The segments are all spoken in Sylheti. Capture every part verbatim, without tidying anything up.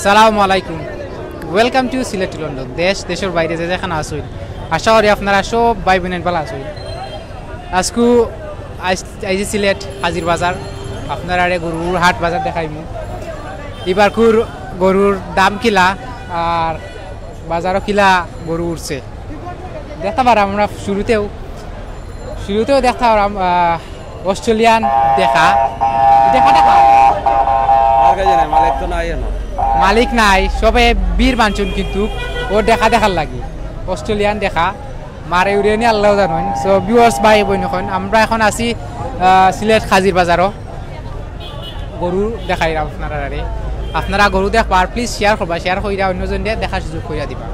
আসসালামু আলাইকুম। Welcome to Sylhet to London. দেশ, দেশর বাইরে যে যেখানো আছইন, আশা করি আপনারা সব ভাই বোন ভালা আছইন। আজকু আইস-, আইছি সিলেট হাজির বাজার, আপনারারে গরুর হাট বাজার দেখাইমু। ইবারকুর গরুর দাম কিলা আর বাজারো কিলা গরু উঠছে দেখতা পাররাম আমরা। শুরুতেউ, শুরুতেউ দেখতা পাররাম, আহ, অস্ট্রেলিয়ান দেখা, দেখা দেখা। আর কাজে নাই, মালিক তো নাই এনো। মালিক নাই, সবে ভিড় বানছইন কিন্তু ও দেখা দেখার লাগি। অস্ট্রেলিয়ান দেখা, মারে উড়ে নি আল্লাহ জানইন। So viewers ভাই বোন, অখন আমরা অখন আছি, আহ, সিলেট হাজির বাজারো। গরু দেখাইরাম আপনারারে, আপনারা গরু দেখবা আর please share করবা, share কইরা অন্যজনরে দেখার সুযোগ কইরা দিবা।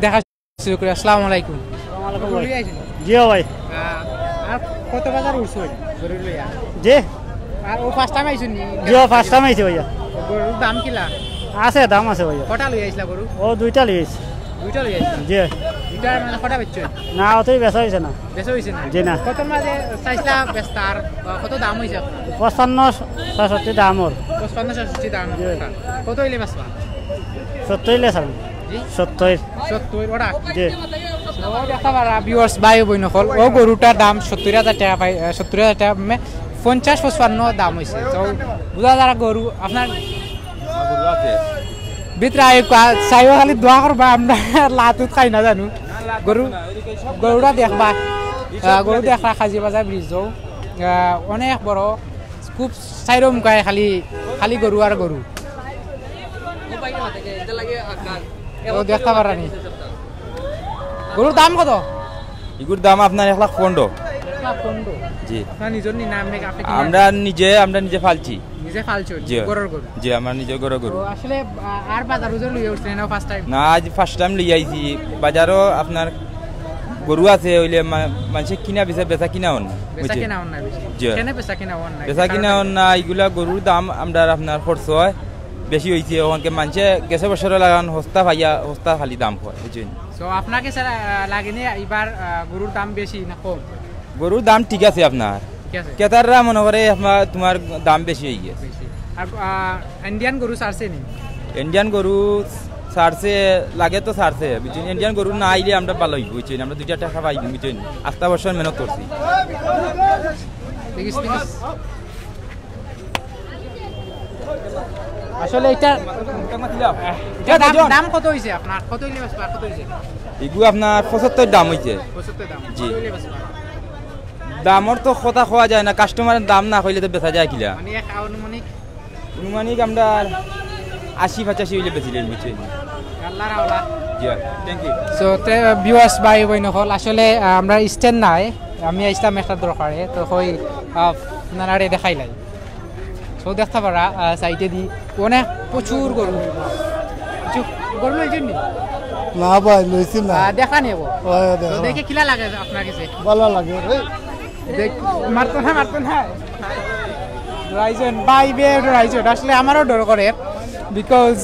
দেখা শুরু করি। আসসালামু আলাইকুম। গরু লইয়া আইছেন? জি ভাই। আহ, আর কত বাজার উঠছে গরু লইয়া? জি। আর ও first time আইছেন নি? জি, ও first time আইছি ভাইয়া। গরুর দাম কিলা? আছে, দাম আছে ভাইয়া। কটা লইয়া আইছলা গরু? ও দুইটা লইছি। দুইটা লইয়া আইছলা? জি। দুইটার মাঝে কটা বেচছো? না, অতই বেচা অইছে না। বেচা অইছে না? জি না। কতর মাঝে চাইছলা বেচতা আর, আহ, কত দাম অইছে আপনার? পঁচপান্ন, ছয়ষট্টি দাম ওর। পঁচপান্ন, ছয়ষট্টি দাম। জি। কত অইলে বেচবা? সত্তর অইলে ছাড়ুন। জি? সত্তর। সত্তর, ওটা? জি। ও দেখতা পাররা, viewers, ভাই বোন অকল, ও গরুটার দাম সত্তর হাজার টেকা পাই, আহ, সত্তর হাজার টেকা, মানে, পঞ্চাশ পঁচপান্ন দাম অইছে। তো বুঝা যার গরু আপনার ভিতরে আইউক্কা, চাইও খালি দোয়া করবা, আমরা লাতুত খাই না জানু। গরু, গরুটা দেখবা, আহ, গরু দেখরা কাজির বাজার ব্রিজ, আহ, অনেক বড়, খুব চাইরো মুখায় খালি, খালি গরু আর গরু। ও দেখতা পাররা নি। গরুর দাম কত? ইগুর দাম আপনার এক লাখ পনেরো। এক লাখ পনেরো? জি। আপনার নিজর নি না, আপনি, আপনি কিনা? আমরা নিজে, আমরা নিজে ফালছি। নিজে ফালছো? জি। গরুর গরু? জি, আমার নিজে গরুর গরু। তো আসলে, আহ, আর বাজারো যে লইয়া উঠছেন, না first time? না, আইজ first time লইয়া আইছি। বাজারো আপনার গরু আছে, অইলে মা-, মানষে কিনা বেচা, বেচা কিনা অর না, বেচা বুঝছেন? কিনা অর না বেশি? জি। কেনে বেচা কিনা অর না? বেচা কিনা অর না, ইগুলা গরুর দাম আমরার আপনার খরচ অয় বেশি অইছে, অখানকে মানষে গেছে বছরর লাখান হস্তা পাইয়া, হস্তা খালি দাম কয়, বুঝছইন? So, আপনার গেছে, আহ, লাগেনি ইবার, আহ, গরুর দাম বেশি না কম? গরুর দাম ঠিক আছে আপনার। ঠিক আছে। ক্রেতারা মনে করে আপনার, তুমার দাম বেশি অইগেছে। বেশি। আর, আহ, Indian গরু ছাড়ছে নি? Indian গরু ছাড়ছে, লাগে তো ছাড়ছে, বুঝছইন? Indian গরু না আইলে আমরা ভালা অইবো, বুঝছইন? আমরা দুইটা টেকা পাইবো, বুঝছইন? আস্তা বছর মেহনত করছি। ঠিক আছে, ঠিক আছে। আসলে এটা, এটা দাম, দাম কত অইছে আপনার? কত অইলে বেচবা? কত অইছে? ইগু আপনার পঁচাত্তর দাম অইছে। পঁচাত্তর দাম। জি। কত অইলে বেচবা? দামর তো কথা কওয়া যায় না, customer-এ দাম না কইলে তো বেচা যায় কিলা? মানে এক আনুমানিক? আনুমানিক আমরা আশি পঁচাশি অইলে বেচিলাইমু, বুঝছইন? আল্লাহর হাওলা। জি, thank you। So, তে, viewers ভাই বোন অকল, আসলে, আহ, আমরা stand নাই, আমি আইছলাম একটা দরকারে, তো কই, আহ, আপনারারে দেখাইলাই। So, দেখতা পাররা, আহ, side-এ দি অনেক প্রচুর গরু। কিছু গরু লইছইন নি? না ভাই, লইছি না। আহ, দেখা নেব। ওই, তো দেখা। দেখে কিলা লাগে আপনার গেছে? ভালা লাগে। এই, দেখ, মারতো না, মারতো না। ডরাইছইন, ভাই বে ডরাইছইন। আসলে আমারও ডর করে, because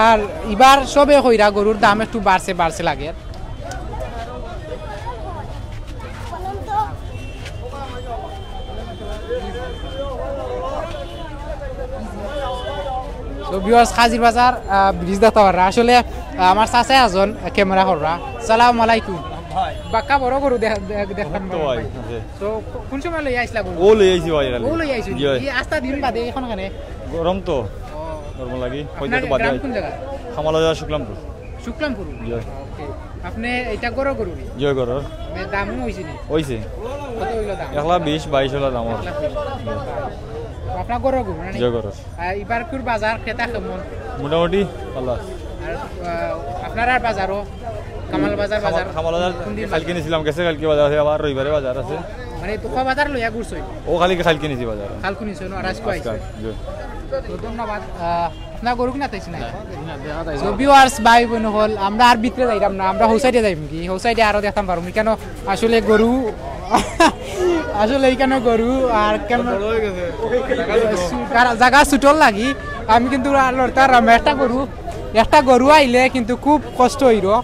আর ইবার সবে কইরা গরুর দাম একটু বাড়ছে, বাড়ছে লাগে। So, viewers, হাজির বাজার, আহ, ব্রিজ দেখতা পাররা। আসলে, আহ, আমার চাচা একজন camera কররা। সালাম আলাইকুম। ভাই। বাক্কা বড় গরু দেখ-, দেখ-, দেখতাম তো ভাই, ভাই। আছে। তো, কো-, কোন সময় লইয়া আইছলা গরু? ও লইয়া আইছি ভাই, খালি। ও লইয়া আইছি? জি, ভাই। এই আস্তা দিন বাদে এখন কেনে? গরম তো। ও। গরম লাগি। আপনার হয়তো তো বাদে গ্রাম আই। কোন জাগা? খামালাজা শুক্লামপুর। শুক্লামপুর? জি। ওকে। আপনে এটা গরুর গরু নি? জি, গরুর। মানে দাম অইছে নি? অইছে। কত অইলো দাম? এক লাখ বিশ, বাইশ অইলো দাম ওর। এক লাখ বিশ। তো আপনার গরুর গরু না নি? জি, গরুর। আহ, ইবারকুর বাজার ক্রেতা কেমন? মোটামুটি ভালা আছে। আর, আহ, আপনারার বাজারও? কামাল বাজার, কামাল, বাজার? কামাল বাজার কোন দিন কালকে বাজার? নিছিলাম, গেছে কালকে বাজার আছে, আবার রবিবারে বাজার আছে। মানে, তো কয় বাজার লইয়া ঘুরছইন? ও খালি কালকে নিছি বাজার। কালকে নিছইন, আর আজকে আজকে, আইছইন। জি। তো ধন্যবাদ। আহ, আপনার গরু কিনা তাইছি না? না, দেখা তাই। So, viewers, ভাই বোন অকল, আমরা আর ভিতরে যাইতাম না, আমরা হউ side-এ যাইমু কি, হউ side-এ আরো দেখতাম পারমু। কেন আসলে গরু, আসলে এখানে গরু আর কেন বড় হয়ে গেছে। জায়গা ছোট। জাগা, জাগা ছোটর লাগি আমি কিন্তু আর লড়তাম না। একটা গরু, একটা গরু আইলে কিন্তু খুব কষ্ট অইরো।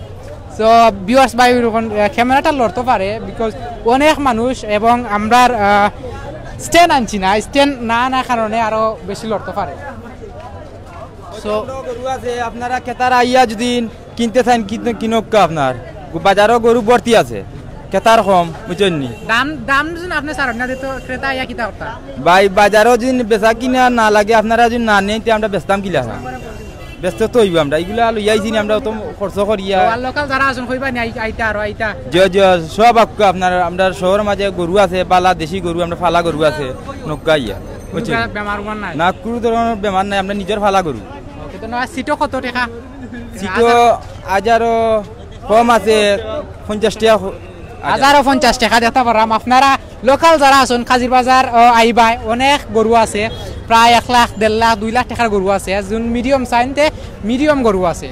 তো ভিউয়ার্স ভাই, অখন ক্যামেরাটা লড়তো পারে, বিকজ অনেক মানুষ এবং আমরার স্ট্যান্ড আনছি না, স্ট্যান্ড না আনার কারণে আরো বেশি লড়তো পারে। So গরু আছে, আপনারা ক্রেতারা আইয়া যদি কিনতে চান, কিনতে, কিনউক্কা। আপনার বাজারো গরু ভর্তি আছে, ক্রেতার কম, বুঝছইন নি? দাম, দাম যদি আপনি ছাড়েন না, তো ক্রেতা আইয়া কিতা করতা? ভাই, বাজারো যদি বেচা কিনা না লাগে, আপনারা যদি না নেন, তে আমরা বেচতাম কিলা? বেচতে তো অইবো, আমরা ইগুলা লইয়া আইছি নি, আমরা অত খরচ করিয়া। আর লোকাল যারা আছইন, কইবা নি আই-, আইতা আরো আইতা? জি, জি, সব আউক্কা। আপনার, আমরার শহরর মাঝে গরু আছে, বালা দেশি গরু, আমরার ফালা গরু আছে, নউক্কা আইয়া, বুঝছইন? বেমার উমার নাই? না, কুনু ধরনর বেমার নাই, আমরার নিজর ফালা গরু। ওকে, তো না, সিটও কত টেকা? সিটও হাজারো কম আছে, পঞ্চাশ টেকা। হাজারো পঞ্চাশ টেকা দেখতা পাররাম। আপনারা লোকাল যারা আছইন, কাজির বাজার, ও, আইবা, অনেক গরু আছে, প্রায় এক লাখ, দেড় লাখ, দুই লাখ টেকার গরু আছে। আর যদি মিডিয়াম চাইন, তে মিডিয়াম গরু আছে।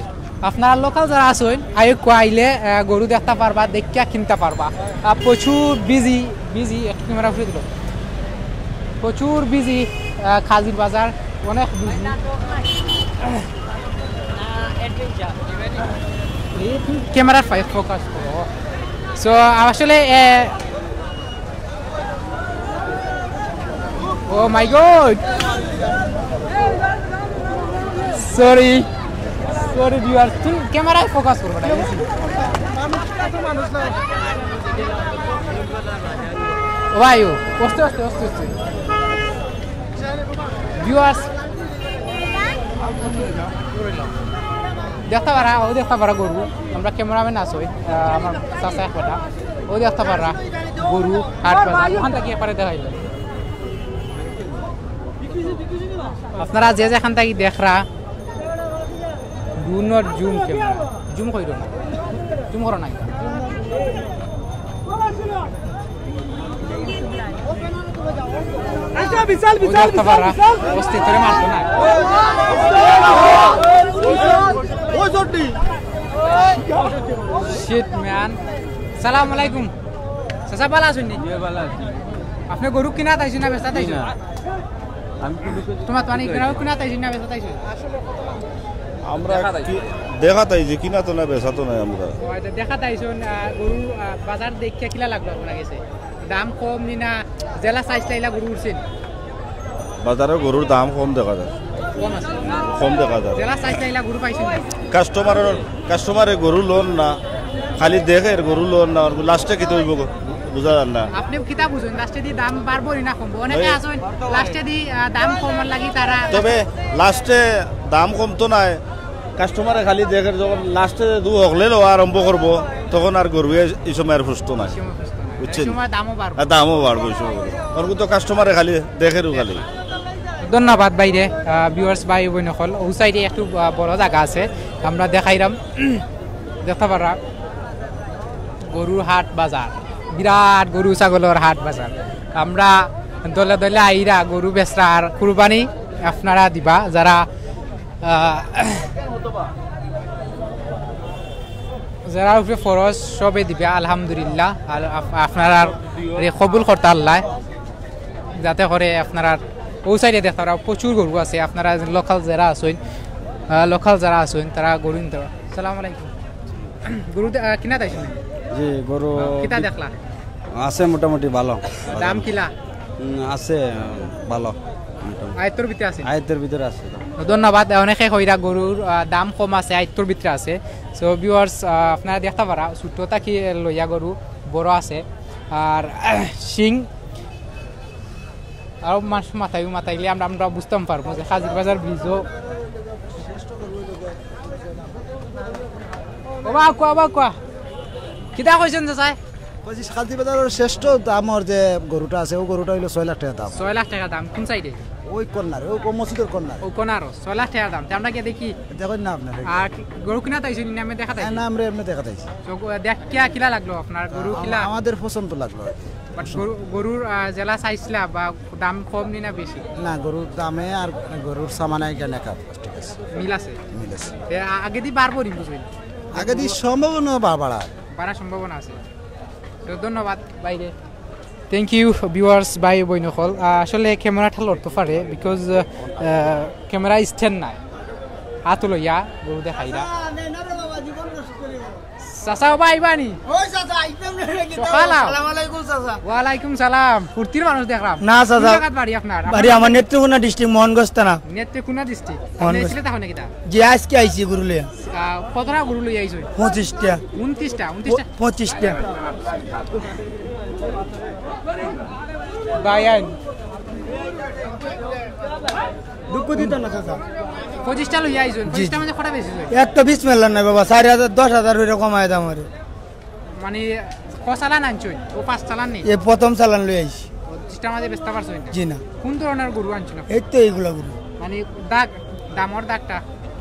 আপনারা লোকাল যারা আছইন, আউক্কা, আইলে, আহ, গরু দেখতা পারবা, দেখিয়া কিনতা পারবা। আহ, প্রচুর বিজি, বিজি, একটু ক্যামেরা ঘুরে দিল। প্রচুর বিজি, আহ, কাজির বাজার, অনেক বিজি। এই তুমি ক্যামেরার ফাইভ ফোকাস করো। So, আসলে, এ, oh my God! Sorry, sorry viewers, তুমি ক্যামেরায় ফোকাস করবে না। ও ভাই, ও, আস্তে, আস্তে, আস্তে, আস্তে। ভিউয়ার্স, দেখতা পাররা, ও দেখতা পাররা গরু। আমরা ক্যামেরাম্যান আছইন, আহ, আমার চাচা এক বেটা। ও দেখতা পাররা গরু, হাট বাজার। অখান থাকি একবারে দেখাইল। আপনারা যে যেখান থাকি দেখরা, do not zoom camera। Zoom কইরো না। জুম করো না। আচ্ছা, বিশাল, ও বিশাল, দেখতা পাররা, বিশাল। অস্তি তোরে মারতো না। ওই জোরটি। Shit, man। সালাম আলাইকুম। চাচা, ভালা আছইন নি? জি, ভালা আছি। আপনে গরু কিনাত আইছইন না বেচাত আইছইন? কিনা। আমি কুনু কিছু তোমার তো অনেক কিনা, কিনাত আইছইন না বেচাত আইছইন? আমরা দেখাত আইছি। কি-, দেখাত আইছি, কিনা তো না, বেচা তো নাই আমরা। ও, আচ্ছা, দেখাত আইছইন, আহ, গরু, আহ, বাজার দেখিয়া কিলা লাগলো আপনার গেছে? দাম কম নি না, যেলা চাইছলা ইলা গরু উঠছে নি? বাজারো গরুর দাম কম দেখা যায়। কম আছে? কম দেখা যায়। যেলা চাইছলা ইলা গরু পাইছইন নি? কাস্টমারর, কাস্টমারে গরু লইন না, খালি দেখের গরু লইন না, লাস্টে কিতা অইবো গো, বুঝা যায় না। আপনে কিতা বুঝইন? লাস্টেদি দাম বাড়বো নি না কমবো? অনেকে এই আছইন, লাস্টেদি, আহ, দাম কমর লাগি তারা তবে লাস্টে দাম কমতো নায়, কাস্টমারে খালি দেখের, যখন লাস্টে দু হকলে লওয়া আরম্ভ করবো, তখন আর গরুয়ে ই সময় আর সুস্থ নায়। ই সময় সুস্থ নায়। বুঝছইন? ই সময় দামও বাড়বো। আর দামও বাড়বো ই সময়। অখন তো কাস্টমারে খালি দেখেরউ খালি। ধন্যবাদ ভাইরে, আহ, ভিউয়ার্স ভাই বইন অকল। অউ সাইডে একটু, আহ, বড় জাগা আছে, আমরা দেখাইরাম। দেখতা পাররা গরুর হাট বাজার, বিরাট গরু ছাগলর হাট বাজার। আমরা দলে দলে আইরা গরু বেচরা আর কুরবানি আপনারা দিবা, যারা, আহ, যারা উপরে ফরজ সবে দিবা, আলহামদুলিল্লাহ। আর আপ-, আপনারারে কবুল করতা আল্লায়, যাতে করে আপনারা অউ সাইডে দেখতা পাররা প্রচুর গরু আছে। আপনারা লোকাল যারা আছইন, আহ, লোকাল যারা আছইন, তারা গরু নিতা পাররা। সালাম আলাইকুম। গরু দে-, আহ, কিনাত আইছইন নি? জি, গরু কিতা দেখলা? আছে মোটামুটি ভালো। দাম কিলা? উম, আছে, উম, ভালো মোটামুটি। আয়ত্তর ভিতরে আছে? আয়ত্তর ভিতরে আছে তো। ধন্যবাদ। অনেকে কইরা গরুর, আহ, দাম কম আছে, আয়ত্তর ভিতরে আছে। So, ভিউয়ার্স, আহ, আপনারা দেখতা পাররা, ছোট থাকি লইয়া গরু, বড় আছে। আর শিং আরো মানুষ মাতাইবো, মাতাইলে আমরা, আমরা বুঝতাম পারবো যে কাজির বাজার ব্রিজও। ও বা, কোয়া বা, কোয়া। কিতা কইছইন চাচায়? কইছি, কাজির বাজারর শ্রেষ্ঠ দামর যে গরুটা আছে, অউ গরুটা অইলো ছয় লাখ টেকা দাম। ছয় লাখ টেকা দাম, কুন সাইডে? অউ কর্নারে, অউ মসজিদর কর্নারে। অউ কর্নারো, ছয় লাখ টেকা দাম। তে আমরা গিয়া দেখি। দেখইন না আপনারা। আর কি, গরু কিনাত আইছইন নি, না এমনে দেখাত আইছইন? না, আমরা এমনে দেখাত আইছি। তো, গ-, দেখিয়া কিলা লাগলো আপনার? গরু আম-, কিলা? আমাদের পছন্দ লাগলো আর কি। But গরু, গরুর, আহ, যেলা চাইছলা বা দাম কম নি না বেশি? না, গরুর দামে আর গরুর সামানে এখানে কাপ, ঠিক আছে। মিল আছে? মিল আছে। এ, আ-, আগেদি বাড়বো নি বুঝইন? আগেদি সম্ভাবনা বা-, বাড়ার। বাড়ার সম্ভাবনা আছে। তো ধন্যবাদ ভাইরে। Thank you, viewers, ভাই বইন অকল। আহ, আসলে ক্যামেরাটা লড়তো পারে, because, আহ, ক্যামেরা stand নাই। হাতো লইয়া গরু দেখাইরা। চাচা, ও ভাই বানি। ওই চাচা, আইতাম না রে, কিতা সকাল আও। আসসালামু আলাইকুম চাচা। ওয়ালাইকুম সালাম। ফুর্তির মানুষ দেখলাম। না চাচা। কোন জাগাত বাড়ি আপনার? বাড়ি আমার নেত্রকোনা ডিস্ট্রিক্ট, মোহনগঞ্জ থানা। নেত্রকোনা ডিস্ট্রিক্ট। আপনি মোহনগঞ্জ। সিলেট থাকো না কিতা? জি, আইজকে আইছি গরু লইয়া। আহ, কতটা গরু লইয়া আইছো? পঁচিশটা। ঊনত্রিশটা, ঊনত্রিশটা? পঁচিশটা। ভাই আইন। দুঃখ দিত না চাচা। পঁচিশটা লইয়া আইছো, জি, পঁচিশটা জি। মানে কটা বেশি হইছে? এক তো বিসমিল্লাহ নাই বাবা, চার হাজার, দশ হাজার হইলে কমায় দাম আরে। মানে, ক চালান আনছো? ও পাঁচ চালান নি? এ প্রথম চালান লই আইছি। পঁচিশটা মাঝে বেচতে পারছো না? জি না। কোন ধরনের গরু আনছো না? এই তো এইগুলা গরু। মানে, দাগ, দামর দাগটা?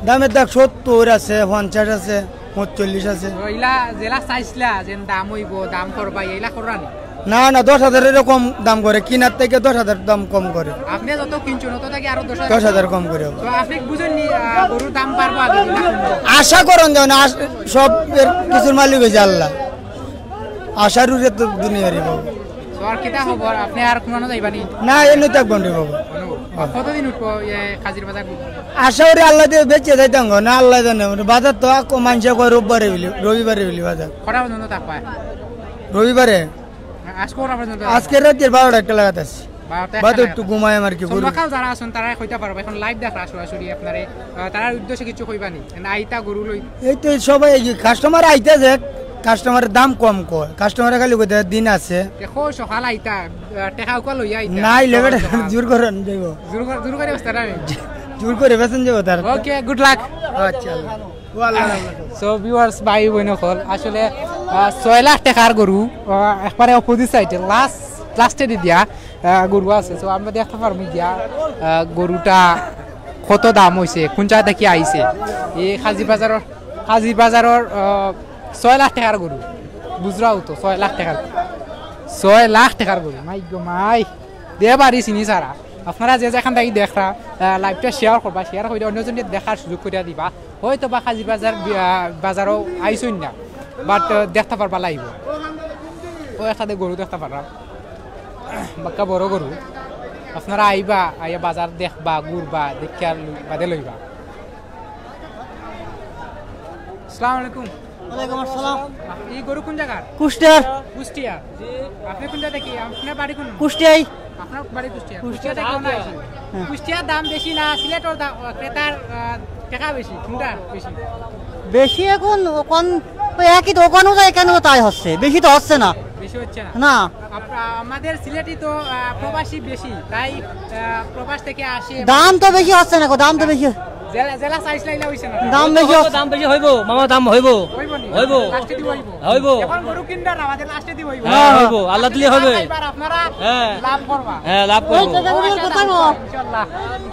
দামের দাগ সত্তর আছে, পঞ্চাশ আছে, পঁচল্লিশ আছে। তো ইলা যেলা চাইছলা, যে দাম হইব, দাম করবা, ইলা করা নি? না, না, দশ হাজার এরকম দাম করে, কিনার থেকে দশ হাজার দাম কম করে। আপনি যত কিনছেন, অত থেকে আরো দশ হাজার দশ হাজার কম করে। তো আপনি বুঝেন নি, আহ, গরুর দাম বাড়বো আগে দিন? আশা করেন যেন আশ-, সব এর কিছুর মালিক হয়েছে আল্লাহ। আশার উপরে তো দুনিয়ারই বাবু। তো আর কিতা খবর? আপনি আর কোনো যাইবা নি? না, এমনি থাকবেন রে বাবু। কতদিন উঠবো ইয়ে কাজির বাজার? আশা করি আল্লাহ দিয়ে বেঁচে যাইতাম গো। না, আল্লাহ জানে। মানে বাজার তো আকো মানষে কয় রোববারে বিলি, রবিবারে বিলি বাজার। কটা পর্যন্ত থাকবা? রবিবারে। আজকে কটা পর্যন্ত? আজকে রাতের বারোটা একটা লাগাত আছি। বারোটা বাদে একটা একটু লাগাত। ঘুমাই আমার কি গরু। সম্রাকাল যারা আছেন, তারা কইতা পারবা, এখন live দেখরা সরাসরি আপনারে, আহ, তারার উদ্দেশ্যে কিছু কইবা নি? না, আইতা গরু লই। এই তো সবাই এই যে customer আইতা যে, customer-এর দাম কম কয়, customer-এ খালি কইতে দিন আছে। দেখো, সকাল আইতা, আহ, টেকা উকা লইয়া আইতা। নাই, লেগে সকাল সকাল। জোর করে আন যাইব। জোর করে, জোর করে বসতে না আমি। জোর করে বেচন যাবো তার। Okay, good luck। আচ্ছা, আল্লাহ। ও আল্লাহ, আল্লাহ। So, viewers, ভাই বোন সকল, আসলে, আহ, ছয় লাখ টাকার গরু, আহ, একবারে opposite side-এ, last, last-এ দিয়া, আহ, গরু আছে। So, আমরা দেখতে পারবো গিয়া, আহ, গরুটা কত দাম হইছে, কোন জায়গা থেকে আইছে। এই কাজির বাজারর, কাজির বাজারর, আহ, ছয় লাখ টাকার গরু, বুঝরাও তো, ছয় লাখ টাকার, ছয় লাখ টাকার গরু, মাই গো মাই। দে বাড়ি চিনি সারা। আপনারা যে যেখান থাকি দেখরা, আহ, live-টা share করবা, share করে অন্যজনকে দেখার সুযোগ করে দিবা। হয়তো বা কাজির বাজার, আহ, বাজারও আইছইন না, but, আহ, দেখতে পারবা live-ও। ও একসাথে গরু দেখতে পারবা, বাক্কা বড় গরু। আপনারা আইবা, আইয়া বাজার দেখবা, ঘুরবা, দেখিয়া লই-, বাদে লইবা। আসসালামু আলাইকুম। ওয়ালাইকুম আসসালাম। এই গরু কোন জায়গার? কুষ্টিয়ার। কুষ্টিয়া। আপনি কোন জায়গা থেকে? আপনার বাড়ি কোন? কুষ্টিয়াই। আপনার বাড়ি কুষ্টিয়া। কুষ্টিয়া। কুষ্টিয়া থেকে কোন আইছেন? হ্যাঁ। কুষ্টিয়ার দাম বেশি না সিলেটর দাম, ক্রেতার, আহ, টাকা বেশি, কোনটা বেশি? বেশি এখন ওখান, ওই একই তো, ওখানেও যায়, কেন তাই হচ্ছে, বেশি তো হচ্ছে না। বেশি হচ্ছে না? না। আপ-, আমাদের সিলেটি তো, আহ, প্রবাসী বেশি, তাই, আহ, প্রবাস থেকে আসে। দাম তো বেশি হচ্ছে না গো, দাম তো বেশি। জেলা, জেলা চাইছলা ইলা হইছে না? দাম বেশি হচ্ছে। দাম বেশি হইব, মামা, দাম হইব। হইব নি? হইব। লাস্টে দিব হইব। হইব। এখন গরু কিনবা না, আমাদের লাস্টে দিব হইব। হ্যাঁ, হইব। আল্লাহ দিলে হবে। এবার আপনারা হ্যাঁ। লাভ করবা। হ্যাঁ, লাভ করব। ওই কথা বলি, কথা বল। ইনশাআল্লাহ।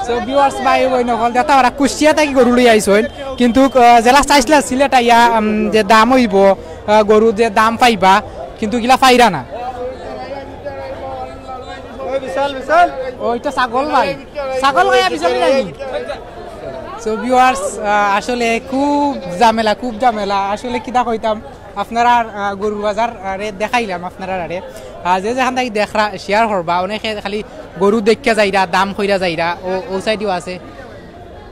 So, viewers, ভাই বোন সকল, দেখতা পাররা কুষ্টিয়া থাকি গরু লই আইছইন, কিন্তু, আহ, জেলা চাইছলা সিলেট আইয়া, উম, যে দাম হইব, আহ, গরু যে দাম পাইবা, কিন্তু ইলা পাইরা না। ওই বিশাল, বিশাল। ওইটা ছাগল ভাই, ছাগল ভাই, বিশাল ভাই। So viewers, আহ, আসলে খুব ঝামেলা, খুব ঝামেলা। আসলে কিতা কইতাম, আপনারা, আহ, গরুর বাজার, আহ, রে দেখাইলাম আপনারা আরে। আহ, যে যেখান থাকি দেখরা, share করবা। অনেকে খালি গরু দেখিয়া যাইরা, দাম কইরা যাইরা, ও, ও সাইডেও আছে।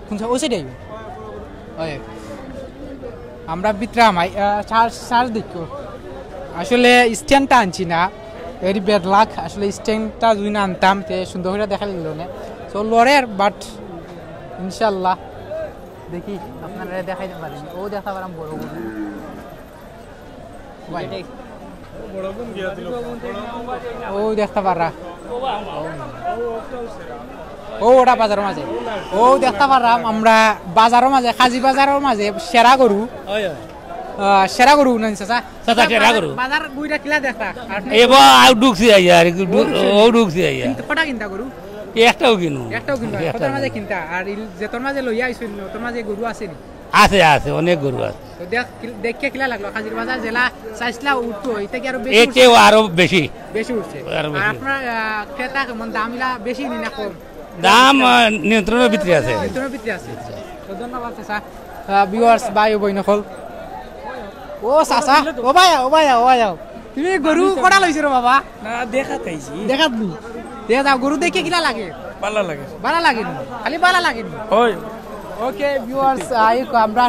কোন সা-, ওই সাইডে আইব? ওই। আমরা ভিতরে হামাই, আহ, চার্জ, চার্জ দেখো। আসলে স্ট্যান্ডটা আনছি না, এরই ব্যাড লাক। আসলে স্ট্যান্ডটা যদি না আনতাম, তে সুন্দর করে দেখা দিল না। So, লড়ের, but ইনশাল্লাহ দেখি আপনারা দেখাইতে পারেন। ও দেখা পারাম বড় বড়। ভাই। ও দেখতা পাররা। ও ওটা বাজারর মাঝে। ও দেখতা পাররাম আমরা বাজারর মাঝে, কাজি বাজারর মাঝে সেরা গরু। হয়, হয়। আহ, সেরা গরু না, চাচা? চাচা, সেরা গরু। বাজার গুইটা কিলা দেখরা? আর এবার আউ ঢুকছি আইয়া, আর কি ঢু-, ও ঢুকছি আইয়া। কিন্তু কটা কিনতা গরু? একটাও কিনু। একটাও কিনতা। একটাও কটার মাঝে কিনু। কিনতা? আর ইল-, যে তোর মাঝে লইয়া আইছইন, তোর মাঝে গরু আছে নি? আছে, আছে, অনেক গরু আছে। তো দেখ, কি-, দেখিয়া কিলা লাগলো? কাজির বাজার জেলা চাইছলা উঠতো, এটা কি আরো বেশি এর উঠছে? চেয়েও আরো বেশি। বেশি উঠছে। আরো বেশি। আর আপনার, আহ, ক্রেতা কেমন? দাম ইলা বেশি নি না কম? দাম, আহ, নিয়ন্ত্রণের ভিতরে আছে। নিয়ন্ত্রণের ভিতরে আছে। তো ধন্যবাদ, চাচা। আহ, viewers, ভাই ও বইন সকল। ও চাচা, ও ভাই, ও ভাই, ও ভাই, তুমি গরু কটা লইছো রে বাবা? না, দেখাত আইছি। দেখাত নি? দেখা যাও, গরু দেখে কিলা লাগে? ভালা লাগে। ভালা লাগে নি? খালি ভালা লাগে নি? হয়। Okay, viewers, আই কো আমরা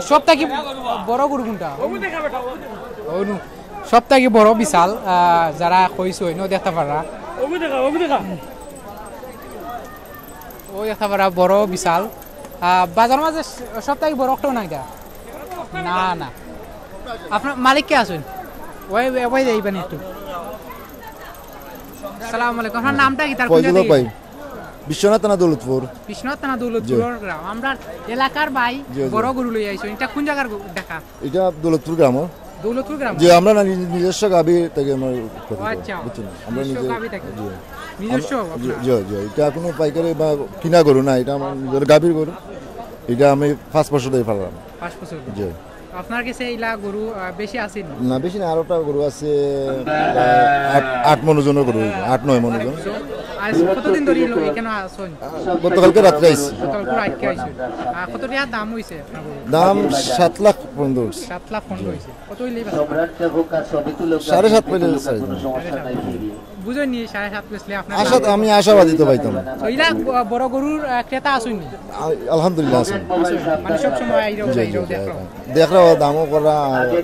সব থাকি বড় গরু কোনটা? অনু। সব থাকি বড় বিশাল, আহ, যারা কইছো, অইন্য দেখতা পাররা। ও দেখতা পাররা, বড় বিশাল। আহ, বাজার মাঝে সব থাকি বড় একটাও নাই দা? না, না। আপনার মালিক কে আছইন? ওই, ওই, ওই যাইবেন একটু। সালাম আলাইকুম। আপনার নামটা কি? তার কোন ফয়জুল জায়গা হক ভাই। থেকে? বিশ্বনাথ থানা দৌলতপুর। বিশ্বনাথ থানা দৌলতপুর জি। গ্রাম। আমরার এলাকার ভাই জি, জি। বড় গরু লই আইছো। এটা কোন জায়গার গরু দেখা? এটা দৌলতপুর গ্রাম। দৌলতপুর গ্রাম? জি, আমরা না নিজ-, নিজস্ব গাভী থেকে আমরা উৎপাদিত, ও আচ্ছা। বুঝছেন? আমরা নিজস্ব নিজে, গাভী থেকে? জি। নিজস্ব আমরা, জি, আপনার? জি, জি। এটা কোনো পাইকারি বা কিনা গরু না, এটা আমার নিজের গাভীর গরু। এটা আমি পাঁচ বছর ধরে পাললাম। পাঁচ বছর? জি। আপনার কাছে ইলা গরু, আহ, বেশি আছে নি? না, বেশি না, আরোটা গরু আছে, প্রায় আট, আট মন ওজনের গরু, আট নয় মন ওজন। আজ কতদিন ধরে এলো এখানে আছেন? গতকালকে রাত্রে আইছি। গতকালকে রাত্রে আইছেন। আহ, কত টাকা দাম হইছে আপনার গরু? দাম সাত লাখ পনেরো হইছে। সাত লাখ পনেরো হইছে। কত হইলে বেচা? সাড়ে সাত পাইলে ছাড়ি দিমু। বুঝইন নি, সাড়ে সাত বেচলে আপনার আশা, লাভ। আমি আশাবাদী তো পাইতাম। তো ইলা ব-, বড় গরুর, আহ, ক্রেতা আছইন নি? আ-, আলহামদুলিল্লাহ আছে। আছইন, মানে সব সময় আইরাও জি, জি, যাইরাও জি, দেখরাও। দেখরাও দামও করা আর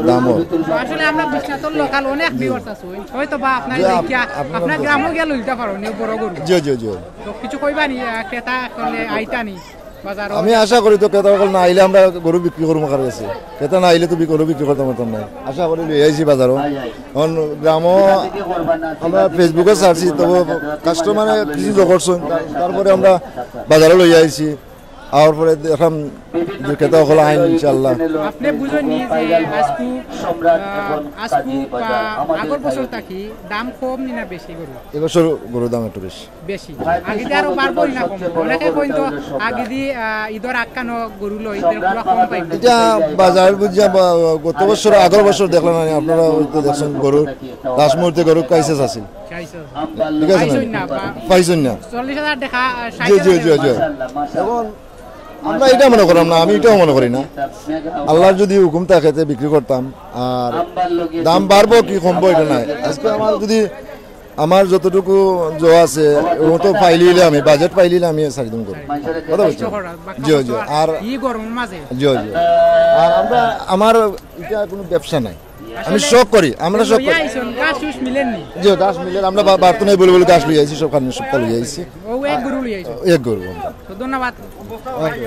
দামও। আসলে আমরা বিশ্বনাথর local অনেক জি। Viewers আছে, হয়তো বা আপনার জি, আপ-, দেখিয়া আপনারা আপনার বুঝবেন। গ্রামও গিয়া লইতা পারো নি বড় গরু। জি, জি, জি। তো কিছু কইবা নি, আহ, ক্রেতা করলে আইতা নি? বাজারও আমি আশা করি তো ক্রেতা সকল না আইলে আমরা গরু বিক্রি করবো কার কাছে। ক্রেতা না আইলে তো বি-, গরু বিক্রি করতাম পারতাম না। আশা করি লই আইছি বাজারও। এখন গ্রামও আমরা Facebook-এ ছাড়ছি, তবু customer-এ কিছু জোগাড় করছেন, তারপরে আমরা বাজারও লই আইছি। আওয়ার পরে দেখলাম যে ক্রেতা সকল আইন ইনশাআল্লাহ। আপনি বুঝইন নি যে আজকু, আহ, আজকু বা আগর বছর থাকি দাম কম নি না বেশি গরু? এবছর গরুর দাম একটু বেশি। বেশি। আগেদি আরো বাড়বো না কমবো? অনেকে কইন তো আগেদি, আহ, ঈদর আগখানো গরু লইতে পুরা কম পাইবো। এটা বাজার বুঝিয়া বা-, গত বছর, আগর বছর দেখলাম না, আপনারা হয়তো দেখছেন গরুর last মুহূর্তে গরুর crisis আছিল। Crisis। ঠিক আছে না? পাইছইন না বা পাইছইন না। চল্লিশ হাজার টাকা, আহ, জি, জি, জি, জি। এখন আমরা এটা মনে করলাম না, আমি এটাও মনে করি না। আল্লাহর যদি হুকুম থাকে, তে বিক্রি করতাম। আর দাম বাড়বো কি কমবো, এটা নাই। আজকে আমার যদি, আমার যতটুকু জো আছে, ও তো পাইলিলে আমি, budget পাইলিলে আমি ছাড়ি দিমু গরু। কথা বুঝছেন? জি, জি। আর ই গরমর মাঝে। জি, জি। আর আমরা, আমার এটা কোনো ব্যবসা নাই। আমি শখ করি, আমরা শখ করি। লইয়া আইছইন, ঘাস-উস মিলের নি? জি, ঘাস মিলের, আমরা বা-, বাড়তো নাই বলে বলে ঘাস লইয়া আইছি, সব খালি সবটা লইয়া আইছি। ও এক গরু লইয়া আইছইন? এক গরু। তো ধন্যবাদ। OK।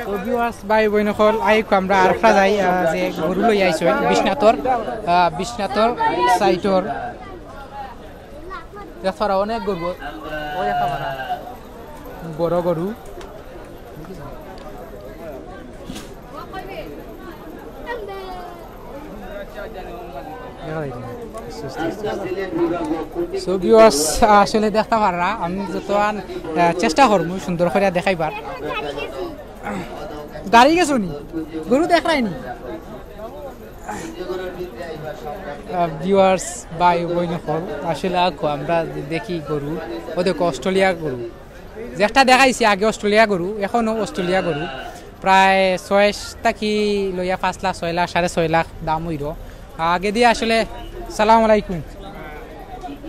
তো viewers, ভাই বইন অকল, আইক আমরা আরফা যাই, আহ, যে গরু লইয়া আইছইন, বিশ্বনাথর, আহ, বিশ্বনাথর side-র। দেখরা অনেক গরু, ওই একটা বড়। বড় গরু। দেখা যায় না। So viewers, আসলে দেখতা পাররা, আমি যতখান, আহ, চেষ্টা করমু সুন্দর করিয়া দেখাইবার। দাঁড়িয়ে গেছো নি? গরু দেখরায় নি? আহ, viewers, ভাই বইন অকল, আসলে আকু আমরা দেখি গরু, ও দেখো অস্ট্রেলিয়া গরু, যেটা দেখাইছি আগে অস্ট্রেলিয়া গরু, এখনো অস্ট্রেলিয়া গরু, প্রায় ছয় থাকি লইয়া পাঁচ লাখ, ছয় লাখ, সাড়ে ছয় লাখ দাম অইরো। আগেদি আসলে, সালাম আলাইকুম,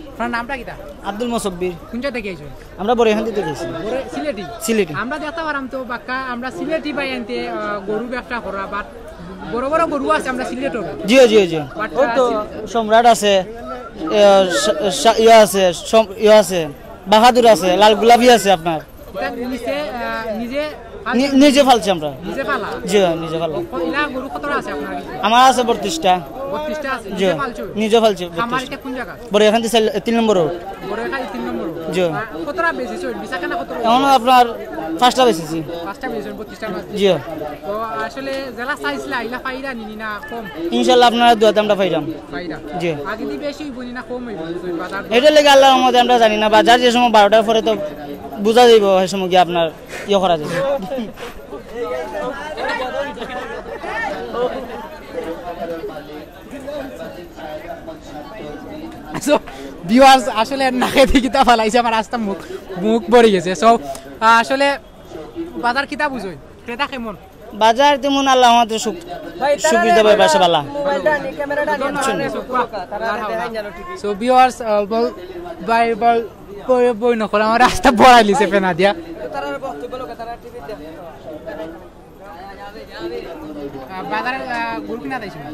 আপনার নামটা কিতা? আব্দুল মুসব্বির। কোন জায়গা থাকি আইছইন? আমরা বড়িয়াখান্দি থাকি আইছি। বড়-, সিলেটি? সিলেটি। আমরা দেখতা পাররাম তো বাক্কা, আমরা সিলেটি ভাই আনতে, আহ, গরু ব্যবসা করা, but বড় বড় গরু আছে আমরা সিলেটর। জি, জি, জি। But, ও তো আহ, সিল- সম্রাট আছে, এ, সা-, সা-, ইয়া আছে, সম-, ইয়া আছে, বাহাদুর আছে, লাল গোলাপি আছে আপনার। এটা নিচে, আহ, নিজে নি-, নিজে ফালছি আমরা। নিজে ফালা? জি, নিজে ফালা। ও, ইলা গরু কতটা আছে আপনার কাছে? আমার আছে বত্রিশটা। বত্রিশটা আছে? জি, নিজে ফালছো? নিজে ফালছি খামার বত্রিশটা। এটা কোন জায়গা? বড়িয়াখান্দি সেল-, তিন নম্বর রোড। বড়িয়াখান্দি তিন নম্বর রোড। জি। আহ, কতটা বেচছো? বেচা কেনা কত? এখন আপনার পাঁচটা বেচছি। পাঁচটা বেচছো বত্রিশটার মাঝে? জি। তো আসলে যেলা চাইছিলা, ইলা পাইরা নি না কম? ইনশাল্লাহ আপনারা দোয়াতে আমরা পাইরাম। পাইরা। জি। আগেদি বেশি অইবো নি না কম অইবো? বাজার এটার লাগি আল্লাহর রহমতে আমরা জানি না, বাজার যে সময় বারোটার পরে তো বুঝা যাইবো, সেই সময় গিয়া আপনার ইয়ে করা যাইবো। So, viewers, আসলে নাকেদি কিতা ফালাইছে, আমার আস্তা মুখ, মুখ ভরি গেছে। So, আহ, আসলে বাজার কিতা বুঝইন? ক্রেতা কেমন? বাজার তেমন আল্লাহ আমাদের সুখ, ভাই, তারা সুবিধা ভাই, বাসা বালা। মোবাইলটা আনি, ক্যামেরাটা আনি। So, viewers, আহ, বল-, ভাই, বল-, বই, বই নকল, আমার আস্তা বড়াই লিছে ফেনা দিয়া। তারা বক্তব্য লোক, তারা টিভি দেখ। বাজারে, আহ, গরু কিনা যাইছো না?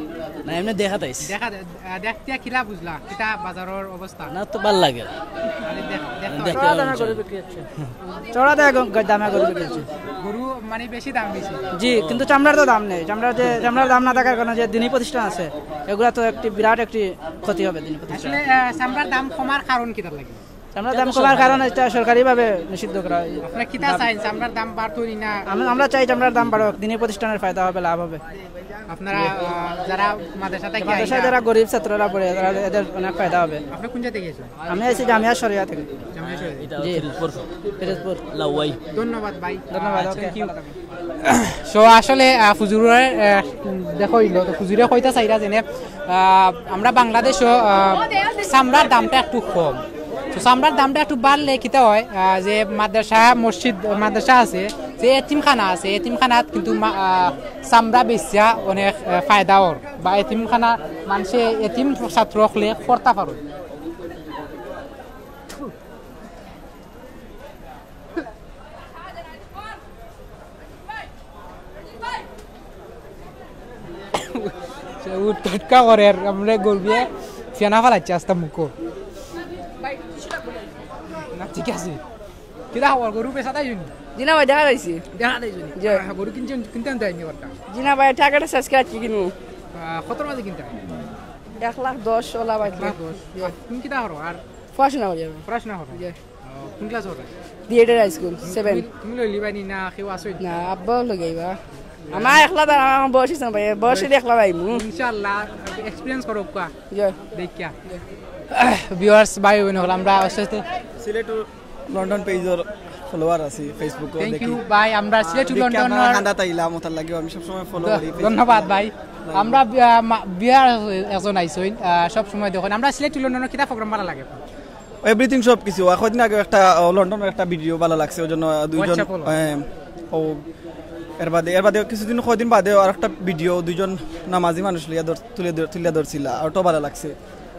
না, এমনি দেখা তাইস। দেখা দে-, আহ, দেখতে কিলা বুঝলা? কিতা বাজারর অবস্থা? না, তো ভালা লাগে। খালি দেখ-, দেখতে দেখতে হয়। চড়া দামে গরু বিক্রি হচ্ছে। চড়া দামে গ-, দামে গরু বিক্রি হচ্ছে। গরু মানে বেশি দাম বেশি। জি, কিন্তু চামড়ার তো দাম নেই। চামড়ার যে, চামড়ার দাম না থাকার কারণে যে দিনী প্রতিষ্ঠান আছে, এগুলা তো একটি বিরাট একটি ক্ষতি হবে দিনী প্রতিষ্ঠান। আসলে, আহ, চামড়ার দাম কমার কারণ কিতার লাগি? চামড়ার দাম কমার কারণ এটা সরকারিভাবে নিষিদ্ধ করা হয়েছে। আপনারা কিতা চাইন? চামড়ার দাম বাড়তো নি না? আমরা, আমরা চাই চামড়ার দাম বাড়ুক, দিনী প্রতিষ্ঠানের ফায়দা হবে, লাভ হবে। আপনারা, আহ, যারা মাদ্রাসা থেকে মাদ্রাসায় আইরা, যারা গরিব ছাত্ররা পড়ে, তারা, এদের অনেক ফায়দা হবে। আপনি কোন জায়গা থেকে এসেছেন? আমি আছি জামিয়া শরিয়া থেকে। জামিয়া শরিয়া। এটা জি। ফিরোজপুর। ফিরোজপুর। লাউয়াই। ধন্যবাদ ভাই। ধন্যবাদ, আহ, ওকে। Thank you। So আসলে, আহ, হুজুরে, আহ, দেখো হইলো, তো হুজুরে কইতা চাইরা যেনে, আহ, আমরা বাংলাদেশও, আহ, চামড়ার দামটা একটু কম। তো চামড়ার দামটা একটু বাড়লে কিতা হয়, আহ, যে মাদ্রাসা, মসজিদ, মাদ্রাসা আছে, যে এতিমখানা আছে, এতিমখানাত কিন্তু মা-, আহ, চামড়া বেচিয়া অনেক, আহ, ফায়দা অর, বা এতিমখানা মানষে এতিম ছাত্র অকলে পড়তা পারইন। সে উঠ টোটকা করে আর আমরা গরুয়ে ফেনা ফালাইছে আস্তা মুখো। না, ঠিক আছে। কিতা খবর? গরু বেচা তাই নি? জি না ভাই, দেখা যাইছে। দেখা যাইছে নি? জি। আহ, গরু কিনতে, কিনতে আনতে আইনি বর্তা। জি না ভাই, টাকাটা শেষ করে আজকে কিনবো। আহ, কতর মাঝে কিনতে হয়? এক লাখ দশ ওলা ভাই। এক লাখ দশ। আর তুমি কিতা করো? আর পড়াশোনা করি আমি। পড়াশোনা করো? জি। আহ, কোন ক্লাস করো? বিএডের হাই স্কুল, সেভেন। তুমি, তুমি লইলি বানি না কেউ আসো? না, আব্বা লগে আইবা। আমার একলা দাঁড়া, আমার বয়স হইছে না ভাই, বয়স হইলে একলা যাইমু। ইনশাআল্লাহ, এক্সপিরিয়েন্স করো কা? জি। দেখিয়া। ভিউয়ার্স, ভাই বোন হকল, আমরা আস্তে আস্তে সিলেট টু লন্ডন পেজর ফলোয়ার আছি Facebook-ও, Thank দেখি। You ভাই, আমরা সিলেট টু দেখি লন্ডন আপনারা কান্দাত আইলাম, ওটার লাগিও আমি সবসময় ফলো করি Facebook-ও। ধন্যবাদ ভাই। আমরা বিয়া-, মা-, বিয়ার একজন আইছইন, আহ, সব সময় দেখইন। আমরা সিলেট টু লন্ডনর কিতা প্রোগ্রাম ভালা লাগে? এভরিথিং সব কিছু। আর কয়দিন আগে একটা, আহ, লন্ডনর একটা ভিডিও ভালা লাগছে, ওই জন্য দুইজন, WhatsApp-ও। আহ, ও এর বাদে, এর বাদে কিছুদিন, কয়দিন বাদে আর একটা ভিডিও দুইজন নামাজি মানুষ লইয়া ধর-, তুলে ধর-, তুলিয়া ধরছিলা, আর ওটাও ভালা লাগছে।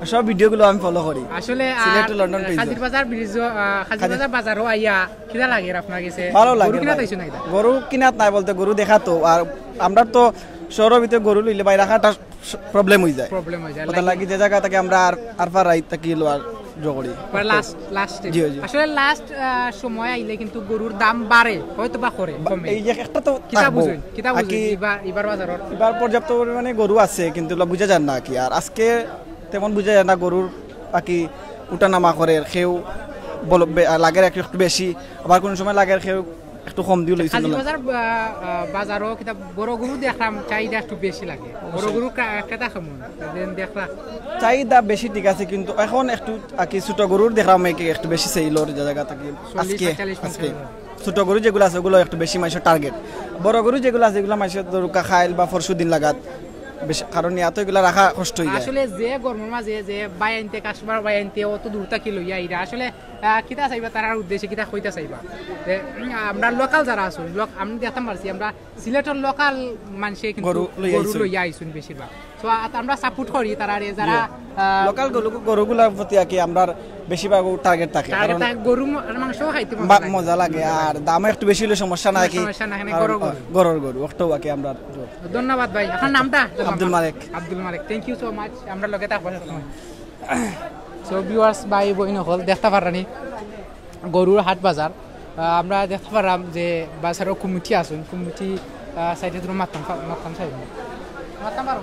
আর সব ভিডিওগুলো আমি ফলো করি। আসলে, সিলেট আর টু লন্ডন পেজ। কাজির বাজার ব্রিজ, আহ, কাজির কাজির বাজার বাজারও আইয়া কিলা লাগে আপনার গেছে? ভালো লাগে গরু কিনা ভাই। তাইছো না এটা? গরু কিনাত নাই বলতে গরু দেখা তো। আর আমরা তো শহরের ভিতরে গরু লইলে বাইরে রাখাটা প্রবলেম হয়ে যায়। প্রবলেম হয়ে যায়, ওটা লাগে। লাগি যে জায়গা থেকে আমরা আর, আর পার রাইত থাকি লো আর জো করি। পরে লাস্ট, লাস্টে। জি, জি। আসলে লাস্ট, আহ, সময় আইলে কিন্তু গরুর দাম বাড়ে, হয়তো বা করে, বা-, কমে। এই যে একটা তো কিতা থাকবো। বুঝইন, কিতা আর বুঝইন, কি এবার, এবার বাজারর? এবার পর্যাপ্ত পরিমাণে গরু আছে, কিন্তু ওগুলা বুঝা যায় না কি। আর আজকে তেমন বুঝা যায় না গরুর বাকি উঠানামা করে, কেউ বল-, বে-, লাগের একটু, একটু বেশি, আবার কোনো সময় লাগের কেউ একটু কম দিও লইছে কাজী না। বাজার, আহ, আহ, বাজারও কিতা বড় গরু দেখলাম, চাহিদা একটু বেশি লাগে। বড় অবশ্যই। গরু কা-, কেতা কেমন? যেন দেখলা। চাহিদা বেশি ঠিক আছে, কিন্তু এখন একটু আর কি ছোট গরুর দেখলাম এই একটু বেশি সেল ওর জায়গা থেকে। চল্লিশ, আজকে, পঁয়তাল্লিশ, আজকে। পঞ্চাশ। ছোট গরু যেগুলো আছে, ওগুলো একটু বেশি মাংস টার্গেট। বড় গরু যেগুলো আছে, এগুলো মাংস দরকার খাইল বা পরশু দিন লাগাত বেশি, কারণ ইয়াত এগুলো রাখা কষ্ট হয়ে যায়। আসলে যে গরমের মাঝে যে ভাই আনতে, কাস্টমার ভাই আনতে অত দূর থাকি লইয়া আইরা, আসলে, আহ, কিতা চাইবা তারার উদ্দেশ্যে, কিতা কইতা চাইবা? যে, উম, আমরা লোকাল যারা আছইন, লোক-, আমি দেখতাম পারছি, আমরা সিলেটর লোকাল মানষে কিন্তু গরু লইয়া গরু আইছইন। লইয়া আইছইন বেশিরভাগ। So, আ-, আমরা সাপোর্ট করি তারারে, যারা, জি। আহ, লোকাল গরু, গরুগুলার প্রতি আর কি আমরার বেশিরভাগ টার্গেট থাকে, টার্গেট কারণ থাকে, গরু ম-, আর মাংস খাইতে মজা মা-, লাগে। মজা লাগে, আর দামও একটু বেশি হইলে সমস্যা নাই কি? সমস্যা নাই, এখানে কারণ, গরুর গরু। আহ, গরুর গরু, ওটাও আর কি আমরা ধন্যবাদ ভাই। আপনার নামটা? আব্দুল মালেক। আব্দুল মালেক, thank you so much, আমরা লগে থাকবো সবসময়। So, ভিউয়ার্স, ভাই বোন হকল, দেখতা পাররানি গরুর হাট বাজার। আহ, আমরা দেখতা পাররাম যে বাজারর কমিটি আছইন, কমিটি, আহ, সাইডে তোরা মাততাম পা-, মাততাম সাইডে। মাততাম পারো?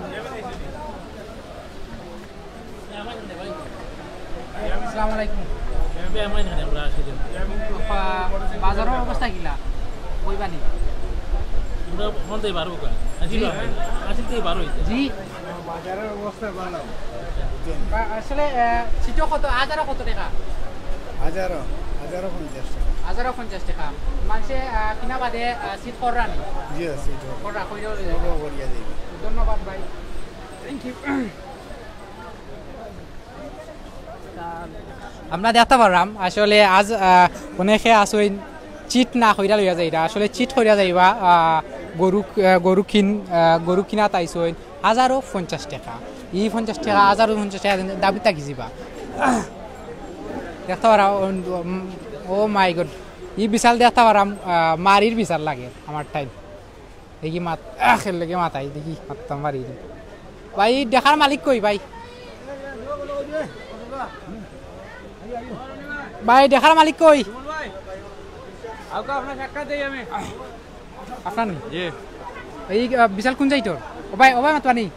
আসসালামু আলাইকুম। আপা, বাজারর অবস্থা কিলা? কইবানি? আমরা ফোন দিয়ে বারো কয়। আসি জি। বারো, আসি দিয়ে বারো হইছে। জি। বাজারর অবস্থা ভালা। বা-, আসলে, আহ, সিটও কত, হাজারও কত টেকা? হাজারও, হাজারও পঞ্চাশ টেকা। হাজারও পঞ্চাশ টেকা। মানষে, আহ, কিনা বাদে, আহ, সিট কররা নি? জি, সিট কররা। কররা, কইরাও লইয়া যাইবা। কররা করিয়া যাইবা। ধন্যবাদ ভাই। Thank you। আমরা দেখতা পাররাম, আসলে আজ, আহ, অনেকে আছইন চিট না কইরা লইয়া যাইরা, আসলে চিট কইরা যাইবা, আহ, গরু, আহ, গরু কিন-, আহ, গরু কিনাত আইছইন হাজারও পঞ্চাশ টেকা, ই পঞ্চাশ টেকা, হাজারও পঞ্চাশ টেকা দাবি থাকি যিবা। দেখতা পাররাম, উম, oh my God, ই বিশাল দেখতা পাররাম, আহ, মারির বিশাল লাগে আমার টাইম। দেখি মাত, আহ, খেললে কি মাতাই, দেখি মাততাম পারি নি। ভাই, দেখার মালিক কই ভাই? ভাই, দেখার মালিক কই? আপনার নি? জি। এই, আহ, বিশাল কোন যাইতর? ও ভাই, ও ভাই, মাতবা নি?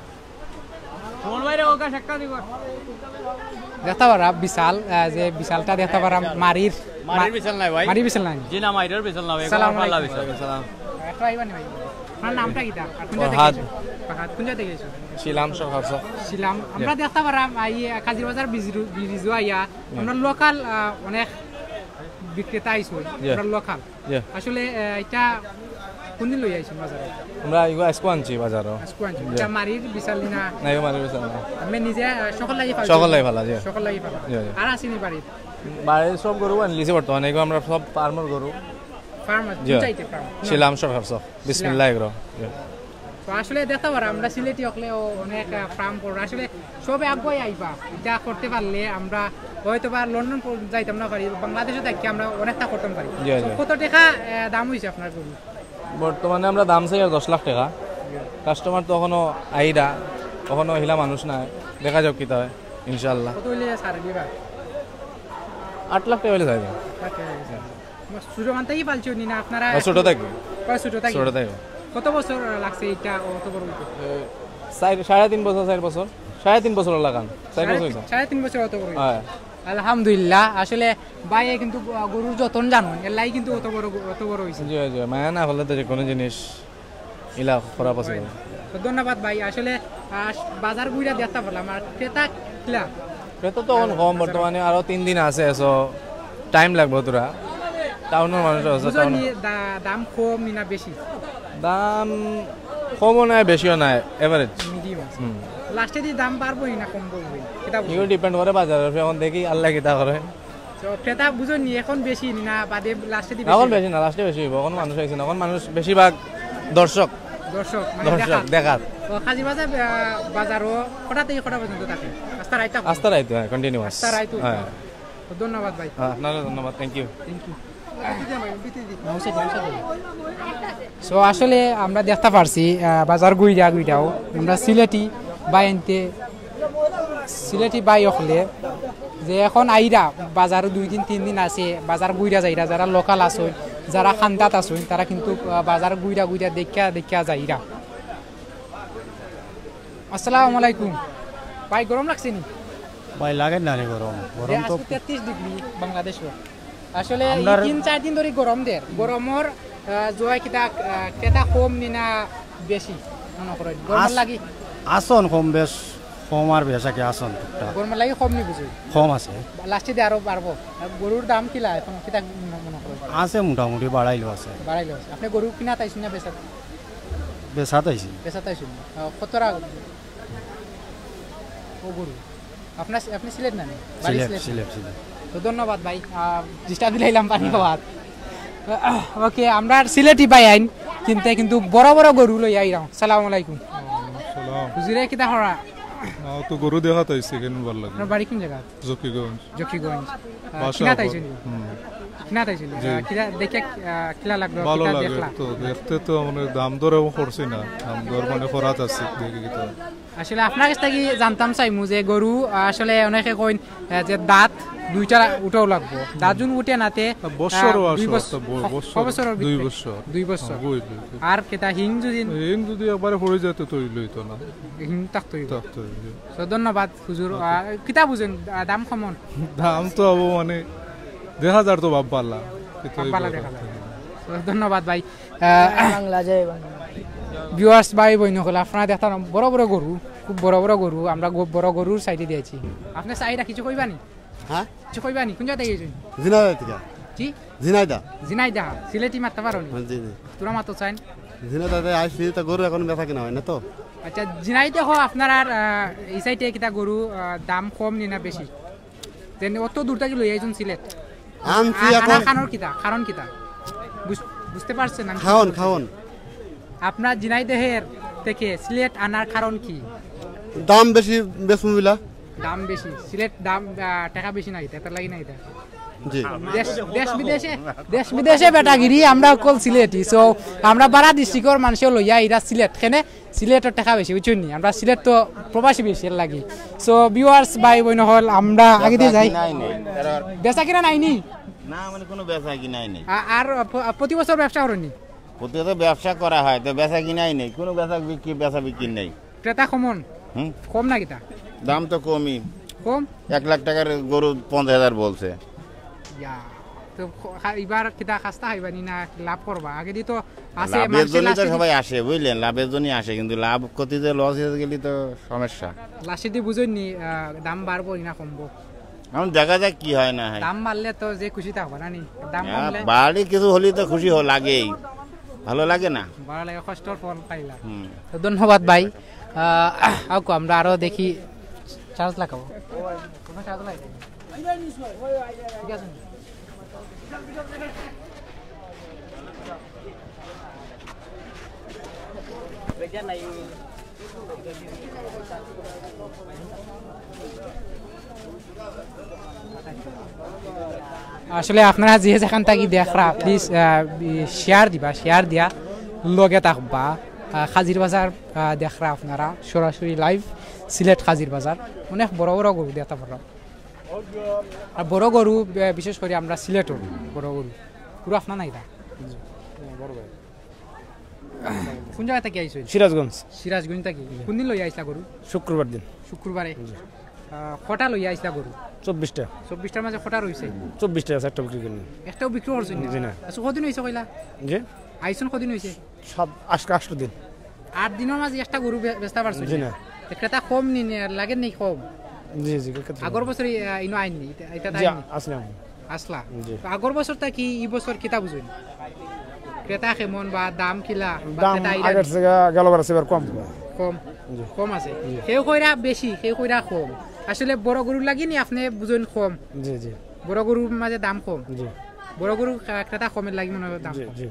দেখতা পারা বিশাল, আহ, যে বিশালটা দেখতা পারা মারির, মারির মা-, বিশাল নাই ভাই। মারির বিশাল নাই। জি না, মারির বিশাল না ভাই, সালাম আলাইকুম। বিশাল। একটু আইবা নি ভাই? আপনার নামটা কিতা? আর কোন জায়গা থেকে ফরহাদ। আইছো? ফরহাদ, কোন জায়গা থেকে আইছো? শিলাম সরকার স্যার। শিলাম। আমরা দেখতা পারা, আহ, ইয়ে, কাজির বাজার বিজরু-, বিরিজু আইয়া, আমরা লোকাল, আহ, অনেক বিক্রেতা আইছো, জি। আমরা লোকাল। জি। আসলে, আহ, এটা কোন দিন লই আইছো বাজারে? আমরা এগু আজকু আনছি বাজারো। আজকু আনছো। জি। এটা মারির বিশাল না? না, এগু মারির বিশাল না। আপনি নিজে, আহ, সকল লাগি পালছো? সকল লাগি পালা, জি। সকল লাগি পালা। জি, জি। আর আসেনি বাড়িত? বাড়ির সব গরু আনলিছি বর্তমানে, এগু আমরা সব ফার্মর গরু। ফার্ম আছে? জি। কোন চাইতে ফার্ম? শিলাম সরকার সব। বিসমিল্লাহ এগু। জি। তো আসলে দেখতা পারা, আমরা সিলেটি হকলে অনেক, আহ, ফার্ম করবো। আসলে সবে আগুয়াই আইবা, এটা করতে পারলে আমরা হয়তো বা লন্ডন পর্যন্ত যাইতাম না পারি, বাংলাদেশও থাকি আমরা অনেকটা করতাম পারি। জি, তো জি। কত টাকা, আহ, দাম হইছে আপনার গরু? বর্তমানে আমরা দাম চাই আর দশ লাখ টাকা। কাস্টমার তো অখনো আইরা, অখনো হিলা মানুষ নাই, দেখা যাউক কিতা অয়, ইনশাআল্লাহ। কত হইলে ছাড় দিবা? আট লাখ টাকা হইলে ছাড় দিবা। আট লাখ টাকা হইলে ছাড় দিবা। ছোট মানতেই পালছো নি না আপনারা? না, ছোট থাকি। কয় ছোট থাকি? ছোট থাকি। কত বছর লাগছে এটা অত বড় হইতে? এ, চার, সাড়ে তিন বছর, চার বছর। সাড়ে তিন বছর লাগান। চার সাড়ে বছর তিন, হইছে। সাড়ে তিন বছর অত বড় হইছে। হ্যাঁ। আলহামদুলিল্লাহ। আসলে ভাইয়ে কিন্তু, আহ, গরুর যতন জানো, এর লাগি কিন্তু অত বড়, অত বড় হইছে। জি, জি। মায়া না করলে তো যে কোনো জিনিস ইলা করা possible। তো ধন্যবাদ ভাই। আসলে, আহ, বাজার ঘুরা দেখতা পারলাম, আর ক্রেতা কিলা? ক্রেতা তো অখন কম বর্তমানে, আরো তিন দিন আছে, so time লাগবো তোরা। টাউনর মানুষ আছে, বুঝো টাউন। নি, দা-, দাম কম নি না বেশি? দাম কমও নাই, বেশিও নাই, average। মিডিয়াম আছে। হুম। লাস্টে দি দাম বাড়বো নি না কমবো নি? কিতা বুঝো? এগুলো depend করে বাজারর উপরে, অখন দেখি আল্লাহ কিতা করে। তো ক্রেতা বুঝো নি, অখন বেশি নি না বাদে লাস্টে দি বেশি? অখন বেশি না, লাস্টে বেশি হইবো। অখন মানুষ আইছে না, অখন মানুষ বেশিরভাগ দর্শক। দর্শক, মানে দর্শক, দেখার। দেখার। তো কাজির বাজার, আহ, বাজারও কটা থেকে কটা পর্যন্ত থাকে? আস্তা রাইত থাকো? আস্তা রাইত, হ্যাঁ, continuous। আস্তা রাইত। হ্যাঁ। তো ধন্যবাদ ভাই। হ্যাঁ, আপনারও ধন্যবাদ, thank you। Thank you। So আসলে আমরা দেখতা পারছি, আহ, বাজার ঘুরা ঘুরাও আমরা সিলেটি ভাই আনতে, সিলেটি ভাই অকলে যে অখন আইরা বাজারো দুই দিন তিন দিন আছে, বাজার ঘুরা যাইরা, যারা লোকাল আছইন, যারা খান্দাত আছইন, তারা কিন্তু, আহ, বাজার ঘুরা ঘুরা দেখিয়া দেখিয়া যাইরা। আসসালামু আলাইকুম। ভাই, গরম লাগছে নি? ভাই, লাগে না রে গরম। গরম যে তো আজকে তেত্রিশ ডিগ্রি বাংলাদেশো। আসলে এই আমরার তিন চার দিন ধরি গরম দের। গরমর, আহ, জয় কিতা, আহ, ক্রেতা কম নি না বেশি মনে করো? গরমর আস-, লাগি? আছইন কম বেশ, কম আর বেশ আগে আছইন টুকটাক। গরমর লাগি কম নি বুঝি? কম আছে। লাস্টে দি আরো বাড়বো। আর গরুর দাম কিলা অখন কিতা মনে করো? আছে মোটামুটি, বাড়াইলো আছে। বাড়াইলো আছে। আপনি গরু কিনাত আইছইন না বেচাত? বেচাত আইছি। বেচাত আইছইন। আহ, কতরা ও গরু? আপনার, আপনি সিলেট না নি? বাড়ি সিলেট, সিলেট। সিলেট, সিলেট। তো ধন্যবাদ ভাই, আহ, disturb দিলাইলাম পানি খাওয়াত। OK, আমরা সিলেটি ভাই আইন কিনতে কিন্তু বড় বড় গরু লইয়া আইরাম। সালাম আলাইকুম। সালাম। হুজুরে কিতা করা? আহ, তো গরু দেখাত আইছি, কেন ভালা লাগে? আপনার বাড়ি কোন জায়গা? জকিগঞ্জ। জকিগঞ্জ। আহ, বাসা কিনাত আইছইন নি? হুম। কিনাত আইছইন নি? জি। আহ, কিলা দেখে, আহ, কিলা লাগলো? ভালা কিলা লাগে দেখলা? তো, দেখতে তো মানে দাম দর অখন করছি না, দাম দর মানে করাত আছে, দেখি কিতা। আসলে আপনার কাছ থাকি জানতাম চাইমু যে গরু, আহ, আসলে অনেকে কইন, আহ, যে দাঁত দুইটা উঠাও লাগবো, দাঁত যুদি উঠে না তে, আহ, বছরও আহ, দুই আসে, বছর, অত ব-, ক-, বছর, ক বছরর দুই ভিতরে? বছর। দুই বছর। হ্যাঁ, দুই, দুই, দুই। আর কিতা হিং যুদি? হিং যুদি একবারে পড়ি যায় তে তো অইলো অইতো না। হিং থাকতো অইবো। থাকতো অইবো। তো ধন্যবাদ হুজুর। OK। আহ, কিতা বুঝইন, আহ, দাম কমন? দাম তো অবো মানে দেখা যার তো ভাব ভালা। কিতা ভাব ভালা অইবো দেখা আর? যায়। তো ধন্যবাদ ভাই। আহ, বাংলা, জয় বাংলা। Viewers ভাই বইন অকল, আপনারা দেখতা পারইন বড় বড় গরু, খুব বড় বড় গরু, আমরা গ-, বড় গরুর side-এ দি আইছি। আপনি চাইরা কিছু কইবা নি? হ্যাঁ? কিছু কইবা নি? কোন জায়গা থাকি আইছইন? ঝিনাইদহ থাকি। জি? ঝিনাইদহ। ঝিনাইদহ, সিলেটি মাততা পারো নি? হ্যাঁ, জি, জি। তোরা মাতো চাইন। ঝিনাইদহ থাকি আইছি, তা গরু অখন বেচা কিনা অয় না তো। আচ্ছা, ঝিনাইদহ আপনারার, আহ, ই side-এ কিতা গরু, আহ, দাম কম নি না বেশি? যেন অত দূর থাকি লই আইছইন সিলেট। আনছি আ-, এখন। আনার কারণ কিতা? কারণ কিতা? বুঝ-, বুঝতে পারছেন আমি কি খাওন, বলতে খাওন। চাই? আপনার ঝিনাইদহের থেকে সিলেট আনার কারণ কি? দাম বেশি, বেশ মুবিলা। দাম বেশি। সিলেট দাম, আহ, টাকা বেশি না কিতা? এটার লাগি না কিতা? জি। দেশ দেশ বিদেশে দেশ বিদেশে বেটাগিরি, আমরা অকল সিলেটি। সো আমরা বারা ডিস্ট্রিক্টর মানষে লইয়া ইরা সিলেট, কেনে সিলেটর টেকা বেশি, বুঝছইন নি? আমরা সিলেট তো প্রবাসী বেশি, এর লাগি। সো ভিউয়ার্স, ভাই বইন অকল, আমরা আগে দিয়া যাই। বেচা কিনা নাই নি? বেচা কিনা নাই নি? না, মানে কোনো বেচা কিনাই নেই। আ-, আর প-, প্রতি বছর ব্যবসা করইন নি? প্রতি বছর ব্যবসা করা হয়, তো বেচা কিনাই নেই, কোনো বেচা বিক্রি, বেচা বিক্রি নেই। ক্রেতা কমন? হুম। কম না কিতা? দাম তো কমই। কম? এক লাখ টাকার গরু পঞ্চাশ হাজার বলছে। ইয়া, তো খ-, খা-, এবার কিতা খাস্তা খাইবা নি না লাভ করবা? আগে দি তো আছে, লাভের মানষে জন্যই তো লাস্টে দি- সবাই আসে, বুঝলেন? লাভের জন্যই আসে, কিন্তু লাভ ক্ষতি যে লস হয়ে গেলে তো সমস্যা। লাস্টে দি বুঝইন নি, আহ, দাম বাড়বো না কমবো? এখন দেখা যাক কি হয় না হয়। দাম বাড়লে তো যে খুশি থাকবো না নি? দাম হ্যাঁ, কমলে বাড়লে কিছু হলেই তো খুশি হ-, লাগেই, ভালো লাগে না? ভালো লাগে, কষ্টর ফল পাইলা। হুম। তো ধন্যবাদ ভাই। আহ, আউক্কা, আমরা আরো দেখি, চার্জ লাগাবো। কোনো চার্জ লাগাই দেন। ঠিক আছে। আসলে আপনারা যে যেখান থাকি দেখরা, প্লিজ শেয়ার দিবা, শেয়ার দিয়া লগে থাকবা। আহ, কাজির বাজার, আহ, দেখরা আপনারা সরাসরি লাইভ সিলেট কাজির বাজার। অনেক বড় বড় গরু দেখতা পাররা। আর বড় গরু, আহ, বিশেষ করে আমরা সিলেটর বড় গরু। গরু আপনার নাই দা? কোন জায়গা থাকি আইছইন? সিরাজগঞ্জ। সিরাজগঞ্জ থাকি। কোন দিন লইয়া আইছলা গরু? শুক্রবার দিন। শুক্রবারে? জি। আহ, কটা লইয়া আইছলা গরু? চব্বিশটা। চব্বিশটার মাঝে কটা রইছে? চব্বিশটা আছে, একটা বিক্রি করিনি। একটাও বিক্রি করছইন না? জি না। আচ্ছা, কদিন অইছে কইলা? জি? আইছইন কদিন অইছে? সাত, আজকে আষ্ট দিন। আট দিনর মাঝে একটা গরু বে-, বেচতা পারছইন জি না? না। তো ক্রেতা কম নি, নি, লাগে নি কম? জি, জি, ক্রেতা আগর কম। বছর ই-, আহ, ইনো আইন নি, ইটা, ইটা জি, আইন নি? আসলাম। আসলা। জি। তো আগর বছর থাকি ই বছর কিতা বুঝইন? ক্রেতা কেমন বা দাম কিলা বা দাম ক্রেতা আইরা আগের নি? থেকে গেল বার আছে, এবার কম। কম? জি। কম আছে। জি। কেউ কইরা বেশি, কেউ কইরা কম। আসলে বড় গরুর লাগি নি আপনে বুঝইন কম? জি, জি। বড় গরুর মাঝে দাম কম? জি। বড় গরু ক্রে-, ক্রেতা কমের লাগি মনে হয় দাম জি, কম। জি।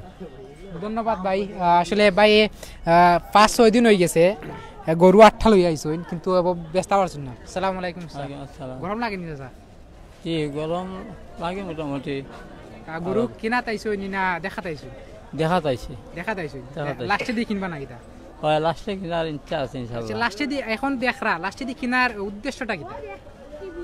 ধন্যবাদ ভাই। আহ, আসলে ভাই, আহ, পাঁচ ছয় দিন অই গেছে, আহ, গরু আটটা লইয়া আইছইন, কিন্তু এবার বেচতা পারছইন না। আসসালামু আলাইকুম স্যার। ওয়ালাইকুম আসসালাম। গরম লাগে নি চাচা? জি, গরম লাগে মোটামুটি। আহ, গরু আর কিনাত আইছইন নি না দেখাত আইছইন? দেখাত আইছি। দেখাত আইছইন। দেখাত আইছি। লাস্টে দি কিনবা না কিতা? হয়, লাস্টে কিনার ইচ্ছা আছে ইনশাআল্লাহ। আচ্ছা, লাস্টে দি এখন দেখরা, লাস্টে দি কিনার উদ্দেশ্যটা কিতা?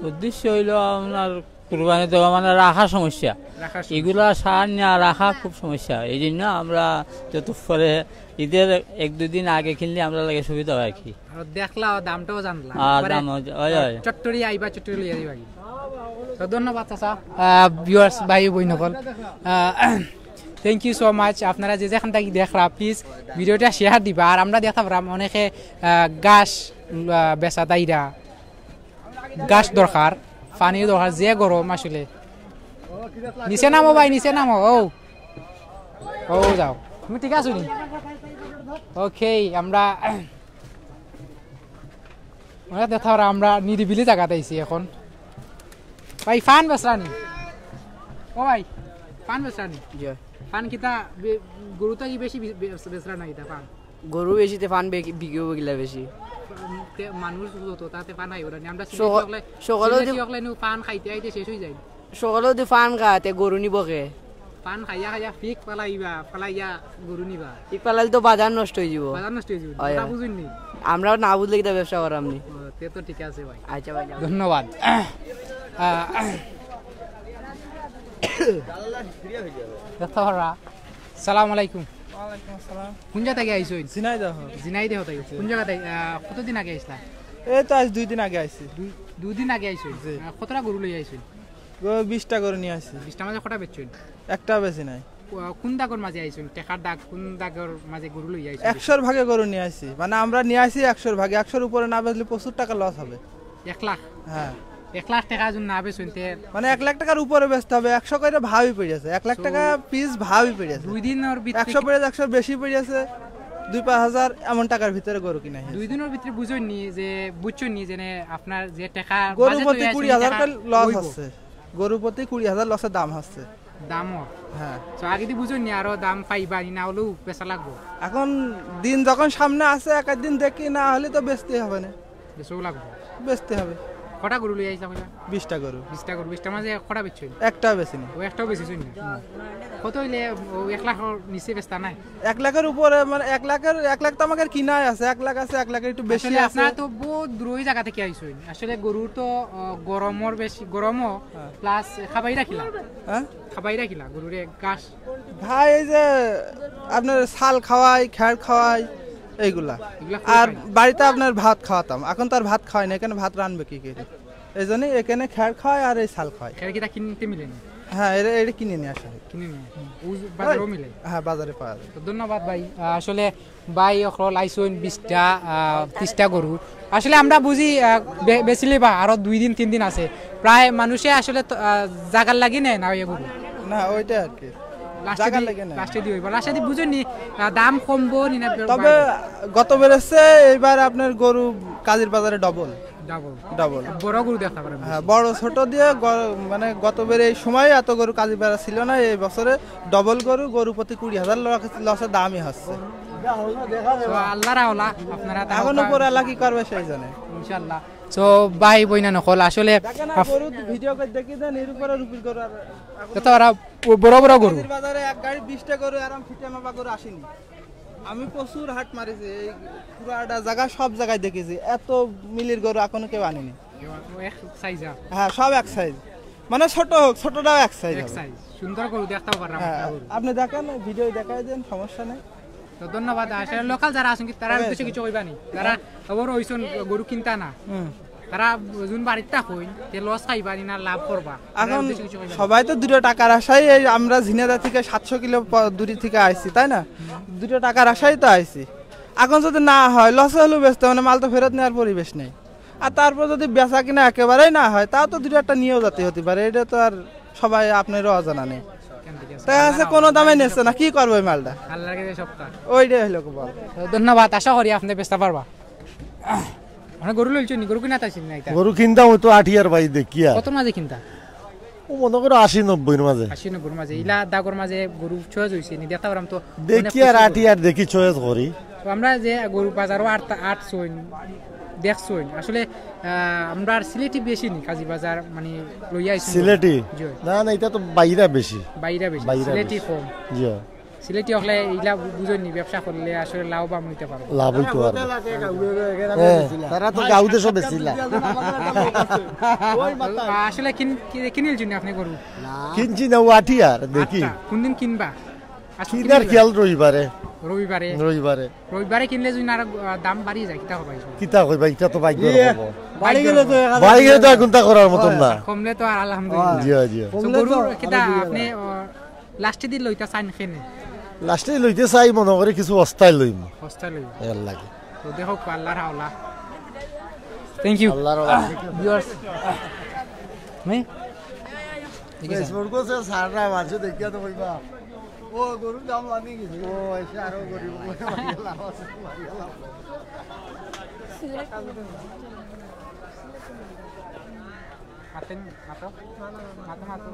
উদ্দেশ্য হইলো আপনার কুরবানি দেওয়া মানে রাখার সমস্যা। রাখার সমস্যা। এগুলা সার নিয়ে রাখা খুব সমস্যা, এই জন্য আমরা যত পরে ঈদের এক দুই দিন আগে কিনলে আমরা লাগে সুবিধা হয় আর কি। আর দেখলা, দামটাও জানলা। আর পরে দাম হয়, হয়, হয়। চট্টরি আইবা, চট্টরি লইয়া দিবা কি? তো ধন্যবাদ চাচা। আহ, ভিউয়ার্স, ভাই বইন অকল, আহ, thank you so much। আপনারা যে যেখান থাকি দেখরা, প্লিজ ভিডিওটা শেয়ার দিবা। আর আমরা দেখতা পাররাম অনেকে, আহ, ঘাস, আহ, বেচাত আইরা, ঘাস দরকার, পানির দরকার, যে গরম আসলে। নিচে নামো ভাই, নিচে নামো। ও, ও যাও, তুমি ঠিক আছো নি? ওকে, আমরা, আমরা দেখতা পাররাম, আমরা নিরিবিলি জাগাত আইছি এখন। ভাই, পান বেচরা নি? ও ভাই, পান বেচরা নি? জি। পান কিতা বে-, গরু থাকি বেশি বি-, বে-, বেচরা না কিতা পান? গরু বেশি তে পান বে-, বিকিব গিলা বেশি। তে মানুষ যত তাতে পান খাইব না নি। আমরা সক-, সিলেটি অকলে, সকালেও সিলেটি দি- অকলে নু পান খাইতে খাইতে শেষ অই যায়। সকালেও দি পান খাতে গরু নিব কে? পান খাইয়া খাইয়া ফিক ফালাইবা, ফালাইয়া গরু নিবা। ফিক ফালাইলে তো বাজার নষ্ট অই যাব। বাজার নষ্ট অই যাব। হয়, কথা হয়। বুঝইন নি? আমরা না বুঝলে কিতা ব্যবসা করাম নি? ও, তে তো ঠিক আছে ভাই। আচ্ছা ভাই, যাও। ধন্যবাদ। আহ, দেখতা পাররা। সালাম আলাইকুম। ওয়ালাইকুম আসসালাম। কোন জায়গা থাকি আইছইন? ঝিনাইদহ। ঝিনাইদহ থাকি। কোন জায়গা থাকি, আহ, কতদিন আগে আইছলা? এই তো আজ দুই দিন আগে আইছি। দুই, দুই দিন আগে আইছইন? জি। আহ, কতটা গরু লইয়া আইছইন? গরু বিশটা গরু নিয়া আইছি। বিশটার মাঝে কটা বেচছইন? একটা বেচি নাই। কো-, কোন দাগর মাঝে আইছইন? টেকার দাগ কোন দাগর মাঝে গরু লইয়া আইছইন? একশোর ভাগে গরু নিয়া আইছি। মানে আমরা নিয়া আইছি একশোর ভাগে। একশোর উপরে না বেচলে প্রচুর টাকা লস হবে। এক লাখ? হ্যাঁ। এক লাখ টেকা যদি না বেচইন তে মানে এক লাখ টাকার উপরে বেচতে হবে। একশো কইরা ভাবি পড়ি আছে। এক লাখ So, টাকা পিস ভাবি পড়ি আছে। দুই দিনর ভিতরে একশো পড়ি আছে, একশো বেশি পড়ি আছে। দুই পাঁচ হাজার এমন টাকার ভিতরে গরু কিনা হয়েছে। দুই দিনর ভিতরে বুঝইন নি যে, বুঝছইন নি যে নে আপনার যে টেকা গরু বাজেট প্রতি হয়ে আছে, কুড়ি হাজার টেকা করে লস অইবো। আছে। গরু প্রতি কুড়ি হাজার লসের দাম আছে। দামও? হ্যাঁ। So, আগেদি বুঝইন নি আরো দাম পাইবা নি, না অইলেও বেচা লাগবো? এখন দিন যখন সামনে আছে, এক আধ দিন দেখি, না হলে তো বেচতে হবে না। বেচাও লাগবো। বেচতে হবে। কটা গরু লইয়া আইছলা কইলা? বিশটা গরু। বিশটা গরু, বিশটার মাঝে কটা বেচছইন? একটাও বেচিনি। ও একটাও বেচিছইন না? কত অইলে ও এক লাখর নিচে বেচতা নায়? এক লাখর উপরে, মানে, এক লাখর, এক লাখ তো আমাদের কিনাই আছে, এক লাখ আছে, এক লাখর একটু বেশি আসলে আছে। আপনারা তো বহুত দূরই জাগা থাকি আইছইন। আসলে গরুর তো, আহ, গরমর বেশি, গরমও হ্যাঁ। Plus খাবাইরা কিলা? হ্যাঁ? খাবাইরা কিলা? গরুরে ঘাস? ঘাস এই যে আপনার ছাল খাওয়াই, খ্যার খাওয়াই, এইগুলা। এগুলা খাওয়াই আর না? বাড়িতে আপনার ভাত খাওয়াতাম, এখন তো আর ভাত খাওয়াই না, এখানে ভাত রানবে কি করে? এই জন্য এখানে খ্যার খাওয়াই আর এই ছাল খাওয়াই। খ্যার কিতা কিনতে মিলে না? হ্যাঁ, এটা, এটা কিনে নিয়ে আসা হয়। কিনে নিয়ে আসা। ও বাজারেও মিলে? হ্যাঁ, বাজারে পাওয়া যায়। তো ধন্যবাদ ভাই। আহ, আসলে ভাই অকল আইছইন বিশটা, আহ, তিশটা গরু। আসলে আমরা বুঝি, আহ, বে-, বেচিলিবা আরো দুই দিন, তিন দিন আছে। প্রায় মানুষে আসলে তো, আহ, জাগার লাগি নেয় না ওই গরু। না, ওইটা আর কি। লাস্টে জাগার দি-, লাগি নেয়। লাস্টে দি অইবো। লাস্টে দি বুঝইন নি, আহ, দাম কমবো নি না তবে বাড়বো? গত বেরেছে এইবার আপনার গরু কাজীর বাজারে ডবল। ডাবল। ডাবল। বড় গরু দেখতে পারেন। হ্যাঁ, বড় ছোট দিয়ে গ-, মানে গত বেরে এই সময় এত গরু কাজীপাড়া ছিল না, এই বছরে ডবল গরু, গরু প্রতি কুড়ি হাজার ল-, লসে দামই হচ্ছে। তো আল্লাহর আওলা, আপনারা তাও এখনো পা- পরে আল্লাহ কি করবে সেই জানে। ইনশাআল্লাহ। তো ভাই বইনা নকল আসলে দেখেন না, আপ- গরু ভিডিও করে দেখি দেন, এর উপরে রুপির গরু আর এখন যত ওরা ব-, বড় বড় গরু। কাজীর বাজারে এক গাড়ি বিশটা গরু, আরাম ফিটে মাপা গরু আসেনি। আমি প্রচুর হাট মারিছি, এই পুরাটা জায়গা, সব জায়গায় দেখেছি, এত মিলির গরু এখনো কেউ আনেনি। ও এক সাইজ আপ। হ্যাঁ, সব এক সাইজ, মানে ছোট হোক, ছোটটাও এক সাইজ এক হবে। সাইজ। সুন্দর গরু দেখতেও পারলাম হ্যাঁ, একটা গরু। আপনি দেখেন, ভিডিও দেখাই দেন, সমস্যা নেই। তো ধন্যবাদ। আসলে লোকাল যারা আছেন কি, তারা হ্যাঁ। উদ্দেশ্যে কিছু কইবা নি? তারা খবর হইছেন গরু কিনতা না। হুম। তারা যুন বাড়িত থাকইন, তে লস খাইবা নি না লাভ করবা? তারা এখন উদ্দেশ্যে কিছু কইবা নি? সবাই তো দুটো টাকার আশায়, এই আমরা ঝিনাইদহ থেকে সাতশো কিলো প-, দূরে থেকে আইছি, তাই না? দুটো টাকার আশায় তো আইছি। এখন যদি না হয়, লসে হলেও বেচতে, মানে মাল তো ফেরত নেওয়ার পরিবেশ নেই। আর তারপর যদি বেচা কিনা একেবারেই না হয়, তাও তো দুটো একটা নিয়েও যাতে হতে পারে, এটা তো আর সবাই আপনারও অজানা নেই। কেন ঠিক আছে? তাই আছে, কোনো দামে নিচ্ছে না, কি করবো এই মালটা? আল্লাহর কাছে সবটা। ওইটাই হলো বল। তো ধন্যবাদ, আশা করি আপনি বেচতে পারবা। মানে গরু লইছেন নি? গরু কিনাত আছেন না এটা? গরু কিনতাম, ওই তো আটিয়ার ভাই দেখিয়া। কত মাঝে কিনতা? ও মনে করো আশি নব্বইর মাঝে। আশি নব্বইর মাঝে। ইলা দাগর মাঝে গরু চয়েস হইছে নি, দেখতে পারাম তো। দেখি আর আটি আর দেখি চয়েস করি। তো আমরা যে গরু বাজারও আট, আট ছইন, দেখছইন। আসলে, আহ, আমরা আর সিলেটি বেশি নি, কাজী বাজার মানে লইয়া আইছি। সিলেটি? জি। না, না, এটা তো বাইরা বেশি। বাইরা বেশি, বাইরা সিলেটি বেশি। কম। জি। সিলেটি হকলে ইলা বু-, বুঝইন নি, ব্যবসা করলে আসলে লাভবান হইতে পারবো। লাভ হইতে পারবো। হ্যাঁ, তারা তো গাঁও দেশও বেশি না। আসলে কিন-, কি-, কিনিলছেন নি আপনি গরু? কিনছি না, ও আটি আর দেখি। আচ্ছা, কোন দিন কিনবা? আচ্ছা, কিনার কিনবা? খেয়াল রবিবারে। রবিবারে? রবিবারে। রবিবারে কিনলে যদি আরো, আহ, দাম বাড়িয়ে যায়, কিতা হবে? কিতা কইবা, ইটা তো ভাগ্যর খবর। বাড়ি গেলে তো বাড়ি গেলে তো আর কুন্তা করার মতন না। কমলে তো আর আলহামদুলিল্লাহ। জি, জি। তো কমলে তো গরুর কিতা আলহামদুলিল্লাহ। আপনি, আহ, লাস্টে দি লইতা চাইন কেনে? লাস্টে লইতে চাই, মনে করি কিছু অস্থায় লইম। অস্থায় লইম। এর লাগে। তো দেখো, আল্লাহর হাওলা। Thank you। আল্লাহর হাওলা। Viewers। নেই? ঠিক আছে। Facebook-ও সে সাররা মাঝে দেখিয়া তো কইবা, "ও, গরুর দাম বাড়ি গেছে।" ও, এসে আরো গরিব। মাতেন, মাতো। মাতো, মাতো।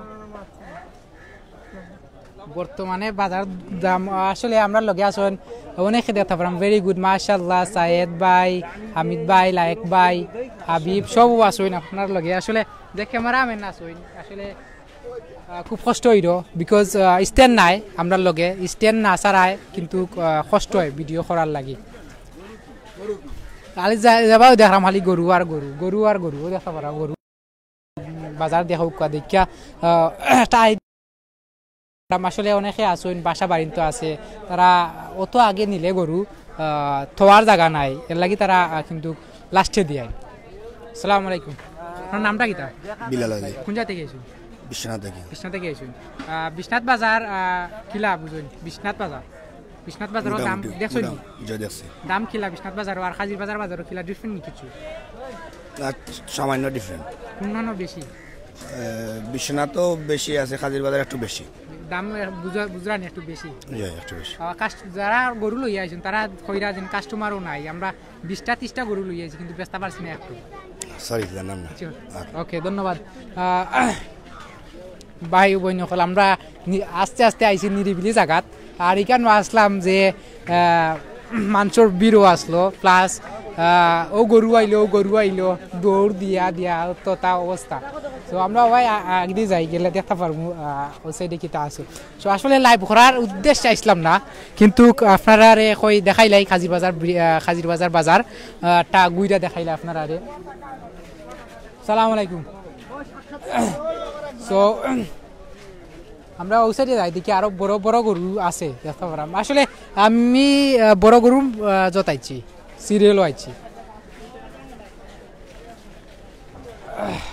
বর্তমানে বাজার দাম, আসলে আমরার লগে আছইন অনেকে দেখতা পারাম, very good, মাশাআল্লাহ, সায়েদ ভাই, হামিদ ভাই, লায়েক ভাই, হাবিব, সবও আছইন আপনার লগে। আসলে যে cameraman আছইন, আসলে, আহ, খুব কষ্ট অইরো, because, আহ, stand নাই আমরার লগে, stand না ছাড়ায় কিন্তু, আহ, কষ্ট হয় video করার লাগি। খালি যা-, যাবাও দেখরাম খালি গরু আর গরু, গরু আর গরু, ও দেখতা পারা গরু। বাজার দেখা উকা দেখিয়া, আহ, একটা idea আসলে অনেকে আছইন, বাসা বাড়িত আছে, তারা অত আগে নিলে গরু, আহ, থওয়ার জাগা নাই, এর লাগি তারা, আহ, কিন্তু লাস্টে দিয়ায়। আসসালামু আলাইকুম, আপনার নামটা কিতা? বিলাল আলী। কোন জায়গা থেকে আইছইন? বিশ্বনাথ থেকে। বিশ্বনাথ থেকে আইছইন। আহ, বিশ্বনাথ বাজার, আহ, কিলা বুঝইন? বিশ্বনাথ বাজার। বিশ্বনাথ বাজারও দাম মোটামুটি, দেখছইন নি? মোটামুটি, জি, দেখছি। দাম কিলা বিশ্বনাথ বাজারও আর কাজীর বাজার, বাজারও কিলা different নি কিছু? আর সামান্য different। কোনখানো বেশি? এ, বিশ্বনাথও বেশি আছে, কাজীর বাজার একটু বেশি। দাম, এ, বুঝা-, বুঝরা নি একটু বেশি? জি, একটু বেশি। আহ, কাস্ট-, যারা গরু লইয়া আইছইন, তারা কইরা যেন customer-ও নাই। আমরা বিশটা তিশটা গরু লইয়া আইছি, কিন্তু বেচতা পারছি না একটু। Sorry, জানলাম না। জি। আচ্ছা। OK, ধন্যবাদ। আহ, ভাই ও বইন অকল, আমরা নি-, আস্তে আস্তে আইছি নিরিবিলি জাগাত। আর ইখানো আসলাম যে, আহ, মানষর ভিড়ও আছলো, plus আহ, ও গরু আইলো, ও গরু আইলো, দৌড় দিয়া দিয়া তো তা অবস্থা। তো আমরা ভাই আ-, আ-, আগদি যাই, গেলে দেখতা পারমু, আহ, ওই সাইডে কিতা আছে। তো আসলে লাইভ করার উদ্দেশ্যে আইসলাম না, কিন্তু আপনারারে কই দেখাইলাই খাজির বাজার, বি-, আহ, খাজির বাজার বাজার, আহ, টা গুইরা দেখাইলা আপনারারে। সালাম আলাইকুম। So, আমরা ওই সাইডে যাই, দেখি আরো বড় বড় গরু আছে, দেখতা পাররাম। আসলে আমি, আহ, বড় গরু, আহ, যত আইছি, সিরিয়ালও আইছি।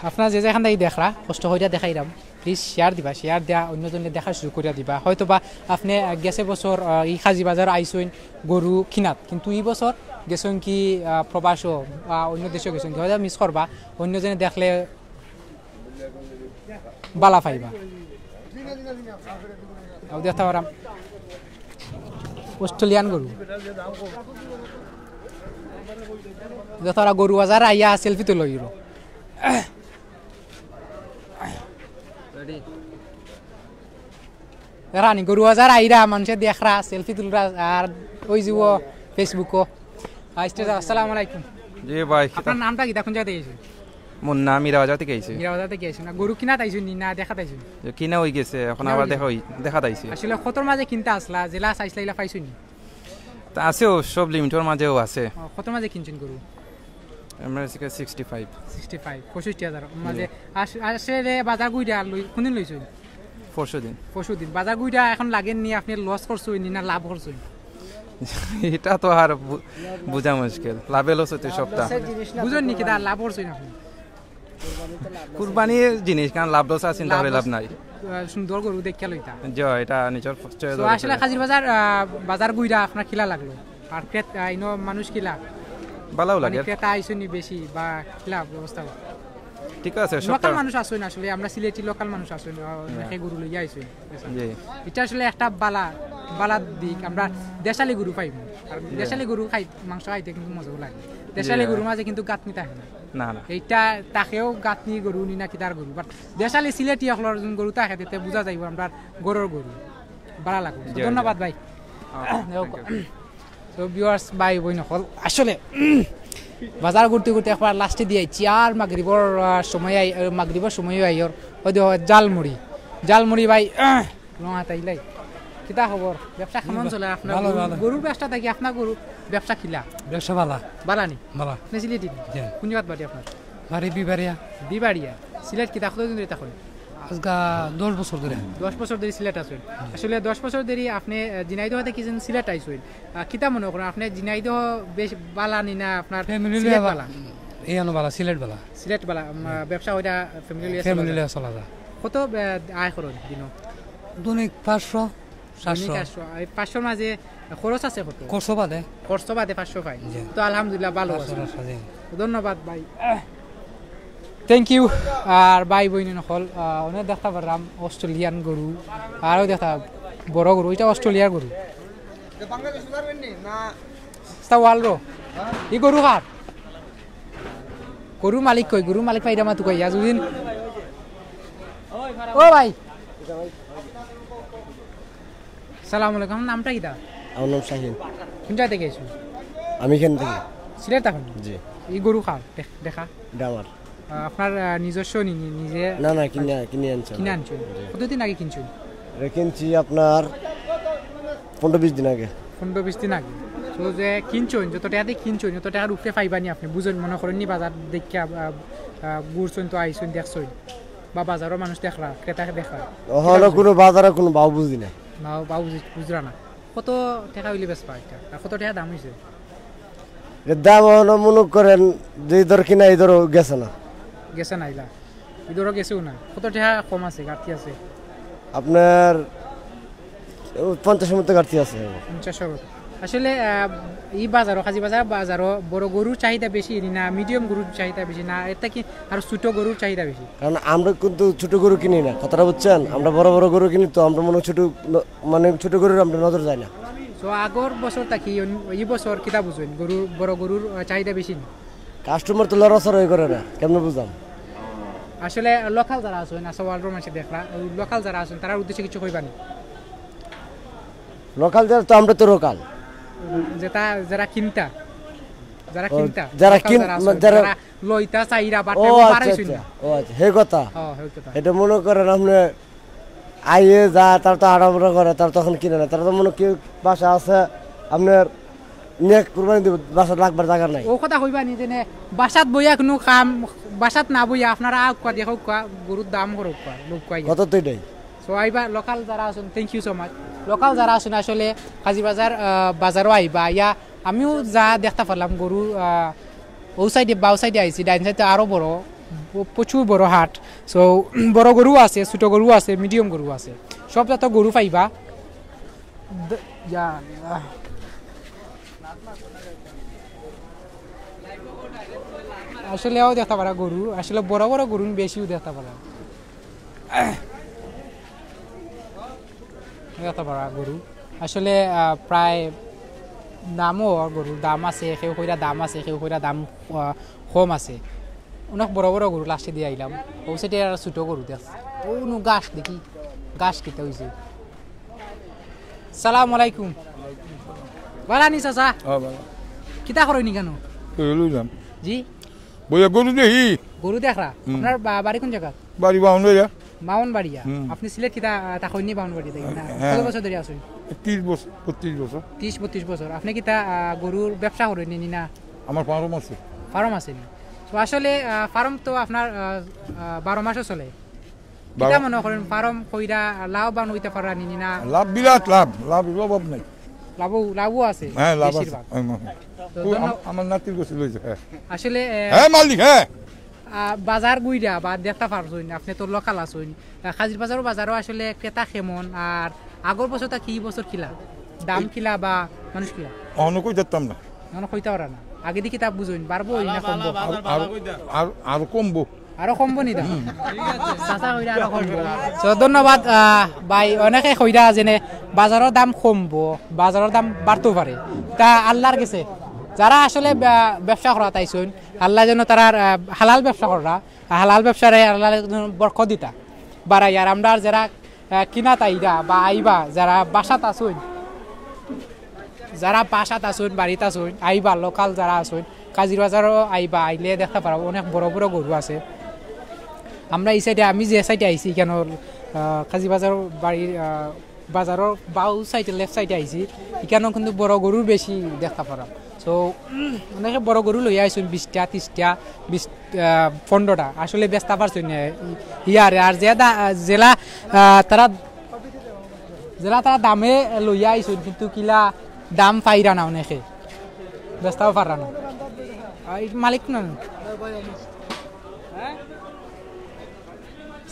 আপনারা যে যেখান থাকি দেখরা, কষ্ট করিয়া দেখাইরাম, please share দিবা, share দিয়া অন্যজনরে দেখার সুযোগ করিয়া দিবা। হয়তো বা আপনে, আহ, গেছে বছর, আহ, ই খাজি বাজার আইছইন গরু কিনাত, কিন্তু ই বছর গেছইন কি, আহ, প্রবাসও বা অন্য দেশও গেছইন কি, হয়তো miss করবা, অন্যজনে দেখলে বালা পাইবা। আও দেখতা পাররাম অস্ট্রেলিয়ান গরু। দেখতা পাররাম গরু বাজার আইয়া selfie তুলইরা। রানী গরু বাজার আইরা, মানষে দেখরা, selfie তুলরা, আর ওই যে ও Facebook-ও। আহ, stage, আসসালামু আলাইকুম। জি ভাই, কিতা? আপনার নামটা কিতা, কোন জাগা থাকি আইছইন? মুন্না, মীরা বাজার থাকি আইছি। মীরা বাজার থাকি আইছইন। না, গরু কিনাত আইছইন নি, না দেখাত আইছইন? যে কিনা অই গেছে, এখন কিনা আবার অই দেখা গেছে। অই, দেখাত আইছি। আসলে কতর মাঝে কিনতা আছলা, যেলা চাইছলা ইলা পাইছইন নি? তা আছেও, সব limit-র মাঝেও আছে। ও, কতর মাঝে কিনছইন গরু? আমরা আজকে sixty five। Sixty five, পঁয়ষট্টি হাজার মাঝে। জি। আস-, আসলে বাজার গুইরা লই-, কোনদিন লইছইন? পরশু দিন। পরশু দিন। বাজার গুইরা এখন লাগের নি, আপনে loss করছইন নি না লাভ করছইন? এটা তো আর বু-, বুঝা মুশকিল। লাভে loss-এ তো সবটা। বুঝইন নি কিতা লাভ করছইন আপনে? কুরবানির জিনিস, কারণ লাভ loss আছে, চিন্তা করে লাভ নাই। আহ, সুন্দর গরু দেখিয়া লইতা। জি, এটা নিজর choice-এর তো আসলে উপরে। খাজির বাজার, আহ, বাজার গুইরা আপনার কিলা লাগলো? আর ক্রেত-, আহ, ইনো মানুষ কিলা? ভালাও মানে লাগে। ক্রেতা আইছইন নি বেশি বা কিলা অবস্থা? ঠিক আছে, local সবটা মানুষ আছইন, আসলে আমরা সিলেটি local মানুষ আছইন, আহ, হ্যাঁ। অনেকে গরু লইয়া আইছইন। জি। এটা আসলে একটা বালা, বালা দিক, আমরা দেশালি গরু পাইমু। আর জি। দেশালি গরু খাই, মাংস খাইতে কিন্তু মজাও লাগে। দেশালি জি। গরুর মাঝে কিন্তু গাঁথনি থাকে না। না, না। এইটা তাকেও গাঁথনি গরু নি না কিতার গরু, but দেশালি সিলেটি অকলর যেন গরু থাকে, তাতে বুঝা যাইব আমরা গরুর গরু। বালা লাগবো। জি, জি। ধন্যবাদ ভাই। Okay, thank you। So viewers, ভাই বইন অকল, আসলে বাজার ঘুরতে ঘুরতে একবার last-এ দিয়া আইছি, আর মাগরিবর, আহ, সময় আই-, আহ, মাগরিবর সময়ও আইয়র। ওই দেখো, জালমুড়ি, জালমুড়ি ভাই, আহ, রঙা তাইলাই। কিতা খবর? ব্যবসা কেমন চলে আপনার? ভালো, গরু, ভালো। গরুর ব্যবসা থাকি আপনার গরু ব্যবসা কিলা? ব্যবসা ভালা। বালা নি? বালা। আপনি সিলেটি নি? জি। কোন জাগাত বাড়ি আপনার? বাড়ি বিবাড়িয়া। বিবাড়িয়া। সিলেট কিতা কতদিন ধরি থাকইন? আজকা দশ বছর ধরি। দশ বছর ধরি সিলেট আছইন। আসলে দশ বছর ধরি আপনে, আহ, ঝিনাইদহ থাকি যেন সিলেট আইছইন। আহ, কিতা মনে করইন? আপনে ঝিনাইদহ বেশ বালা নি না আপনার family সিলেট লইয়া বা-, বালা? এই আনো বালা, সিলেট বালা। সিলেট বালা, উম, ব্যবসা ওইটা family লইয়া family চলা যায়। লইয়া চলা যায়। কত, আহ, আয় করইন দিনো? দৈনিক পাঁচশো, সাতশো। দৈনিক আটশো। আর এই পাঁচশোর মাঝে খরচ আছে কত? খরচ বাদে। খরচ বাদে পাঁচশো পাই। জি। তো আলহামদুলিল্লাহ, ভালো পাঁচশো আছে। পাঁচশো, জি। ধন্যবাদ ভাই। Thank you। আর ভাই বইন অকল, আহ, অনেক দেখতা পারলাম অস্ট্রেলিয়ান গরু, আরও দেখতা বড় গরু, এটা অস্ট্রেলিয়ার গরু। এটা ওয়ালরো। ই গরু কার? গরুর মালিক কই? গরুর মালিক পাইরা মাতু কই? আজুদ্দিন। ও ভাই। সালাম আলাইকুম, আপনার নামটা কিতা? আমার নাম শাহিন। কোন জাগা থাকি আইছইন? আমি এখান থাকি। সিলেট থাকইন? জি। ই গরু কার? দেখ-, দেখা। এটা আমার। আহ, আপনার, আহ, নিজস্ব নি-, নি-, নিজে না, না, কিনে, কিনে আনছি কিনে আমি। আনছইন? জি। কতদিন আগে কিনছইন? এটা কিনছি আপনার পনেরো বিশ দিন আগে। পনেরো বিশ দিন আগে। তো যে কিনছইন, যত টেকা দিয়া কিনছইন, অত টেকার উপরে পাইবা নি আপনে? বুঝইন, মনে করইন নি বাজার দেখিয়া, আহ, আহ, ঘুরছইন তো আইছইন, দেখছইন। বা বাজারর মানুষ দেখরা, ক্রেতা দেখরা। অখনো কুনু বাজারর কুনু ভাও বুঝি না। ভাও, ভাও বুঝি-, বুঝরা না। কত টেকা অইলে বেচবা এটা? আর কত টেকা দাম অইছে? এর দাম অখনো মনো করেন যে ই দর কিনা, ই দরও গেছে না। গেছে না ইলা? ই দরও গেছেও না। কত টেকা কম আছে, ঘাটতি আছে? আপনার পঞ্চাশের মতো ঘাটতি আছে। পঞ্চাশের মতো। আসলে, আহ, ই বাজারো, খাজি বাজার বাজারো বড় গরুর চাহিদা বেশি নি না, medium গরুর চাহিদা বেশি না, এর থাকি আরো ছোট গরুর চাহিদা বেশি? কারণ আমরা কিন্তু ছোট গরু কিনি না, কথাটা বুঝছেন? আমরা বড় বড় গরু কিনি, তো আমরা মনে হয় ছোট, মানে ছোট গরুর আমরা নজর যায় না। তো আগর বছর থাকি অন-, ই বছর কিতা বুঝইন? গরুর, বড় গরুর, আহ, চাহিদা বেশি নি? কাস্টমার তো লড়াচড়াই করে না, কেমনে বুঝলাম? আসলে local যারা আছইন, আচ্ছা, ওয়ালরো মাঝে দেখরা, ওই local যারা আছইন, তারার উদ্দেশ্যে কিছু কইবা নি? Local যারা তো, আমরা তো local। যেটা, যারা কিনতা? যারা ও, কিনতা, যারা local কিন-, যারা আছেন, যারা যারা লইতা চাইরা, but ও, এগু আচ্ছা, পারাইছইন আচ্ছা। না। ও, আচ্ছা, হে কথা। ও, হে কথা। এটা মনে করেন আপনি আইয়ে যা, তার তো আড়াআড়া করে, তার তখন কিনে না। তার তো মনে কি বাসা আছে, আপনার নিয়ে কুরবানি দিব, বাসা লাগবার জায়গা নাই। ও কথা কইবা নি যে নে, বাসাত বইয়া কোনো কাম, বাসাত না বইয়া আপনারা আউক্কা দেখউক্কা, গরুর দাম করউক্কা, লউক্কা ইয়া। কথা তো এটাই। So, আইবা, local যারা আছেন, thank you so much। Local যারা আছেন, আসলে কাজী বাজার, আহ, বাজারও আইবা, ইয়া, আমিও যা দেখতা পারলাম, গরু, আহ, ও side-এ, বাউ side-এ আইছি, ডাইন side-এ আরো বড়, প-, প্রচুর বড় হাট। So, বড় গরু আছে, ছোট গরু আছে, medium গরু আছে, সব জাত গরু পাইবা। দ-, ইয়া আল্লাহ। আসলেও দেখতা পারা গরু, আসলে বড় বড় গরু বেশিও দেখতা পারা। দেখতা পারা গরু। আসলে, আহ, প্রায় দামও গরুর দাম আছে, কেউ কইরা দাম আছে, কেউ কইরা দাম, আহ, কম আছে। অনেক বড় বড় গরু last-এ দিয়া আইলাম। ও side-এ আর ছোট গরু দেখ। ও নু ঘাস দেখি, ঘাস কিতা অইছে। সালাম আলাইকুম। বালা নি চাচা? হ্যাঁ, বালা। কিতা করইন ইকানো? এই লইলাম। জি? বইয়া গরু দেখি। গরু দেখরা? হুম। আপনার বা-, বাড়ি কোন জায়গা? বাড়ি বাউনবাড়িয়া। বাউনবাড়িয়া। হুম। আপনি সিলেট কিতা, আহ, থাকইন নি বাউনবাড়িয়া থাকি না? হ্যাঁ। কত বছর ধরি আছইন? তিরিশ বছর, বত্রিশ বছর। তিরিশ বত্রিশ বছর। আপনি কিতা, আহ, গরুর ব্যবসা করইন নি না? আমার farm আছে। Farm আছে নি? তো আসলে, আহ, farm তো আপনার, আহ, আহ, বারো মাসও চলে। বারো কিতা মনে করেন, farm কইরা লাভবান অইতা পারা নি না? লাভ, বিরাট লাভ, লাভ, লাভ নাই। লাভও, লাভও আছে হ্যাঁ, লাভ আছে। বেশিরভাগ। হ্যাঁ, হ্যাঁ। তো ও, ধন্য- আম-, আমার নাতির গোসল হয়েছে, হ্যাঁ। আসলে, এ, হ্যাঁ, মালিক, হ্যাঁ। আহ, বাজার ঘুইরা বা দেখতা পারছইন, আপনি তো local আছইন। আহ, কাজীর বাজারও, বাজারও আসলে ক্রেতা কেমন, আর আগর বছর তা কি বছর কিলা, দাম কিলা বা মানুষ কিলা? অনো কই দেখতাম না। অনো কইতা পারা না। আগে দেখি তা বুঝইন, বাড়বো না কমবো? আর, আর, আর, আর কমবো। আরো কমবো নি দাম? চাচা কইরা আরো কমবো। So, ধন্যবাদ, আহ, ভাই। অনেকে কইরা যেনে বাজারর দাম কমবো, বাজারর দাম বাড়তেও পারে। তা আল্লাহর গেছে যারা আসলে ব্যা-, ব্যবসা করা তাইছইন, আল্লাহ যেন তারার, আহ, হালাল ব্যবসা করা, হালাল ব্যবসারে আল্লাহ যেন বরকত দিতা বাড়াই। আর আমরা আর যারা, আহ, কিনা তাইরা বা আইবা, যারা বাসাত আছইন, যারা বাসাত আছইন, বাড়িত আছইন, আইবা, local যারা আছইন, কাজীর বাজারও আইবা, আইলে দেখতা পারবা অনেক বড় বড় গরু আছে। আমরা এই side-এ, আমি যে side-এ আইছি, কেন, আহ, কাজী বাজার বাড়ির, আহ, বাজারর বাউ side-এ, left side-এ আইছি, এখানেও কিন্তু বড় গরুর বেশি দেখতা পারবা। So, অনেকে বড় গরু লইয়া আইছইন, বিশটা, তিরিশটা, বিশ, আহ, পনেরোটা, আসলে বেচতা পারছইন না। ইয়ারে, আর যে দা-, জেলা, আহ, তারা যেলা তারা দামে লইয়া আইছইন, কিন্তু কিলা দাম পাইরা না অনেকে, বেচতাও পাররা না। আহ, এই মালিক না?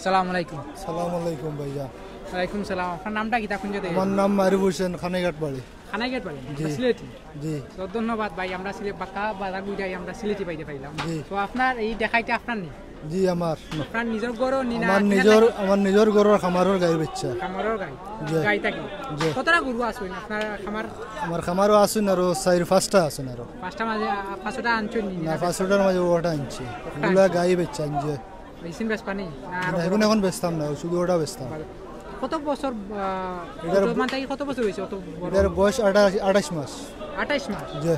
সালাম আলাইকুম। সালাম আলাইকুম ভাইয়া। ওয়ালাইকুম সালাম। আপনার নামটা কিতা, কোন জায়গা? আমার নাম মারুফ হোসেন, খানাইঘাট বাড়ি। খানাইঘাট বাড়ি? জি। সিলেটি? জি। তো ধন্যবাদ ভাই, আমরা সিলেট বাক্কা বাজার ঘুরাই, আমরা সিলেটি বাইরে পাইলাম। জি। তো আপনার এই দেখাইতে আপনার নি? জি, আমার। আপনার নিজর গরু নি না, আমার কিনা নিজর, থাকি? আমার নিজর গরুর খামারর গাই বাচ্চা। খামারর গাই? জি। গাই থাকি? জি। কতটা গরু আছইন আপনার খামার? আমার খামারও আছইন আরো চাইর পাঁচটা আছইন আরো। পাঁচটা মাঝে, আহ, পাঁচটা আনছইন নি না, না? পাঁচটার মাঝে ওটা আনছি। ওটা এগুলা আনছি। গাই বাচ্চা আনছে। মেশিন বেচবা নি? না, আরো না, বড়? এখন, এখন বেচতাম না, শুধু ওটা বেচতাম। কত বছর, আহ, এটার কত, ব-, মানে, কত বছর হইছে অত বড়? এটার বয়স আঠাশ, আঠাশ মাস। আঠাশ মাস? জি।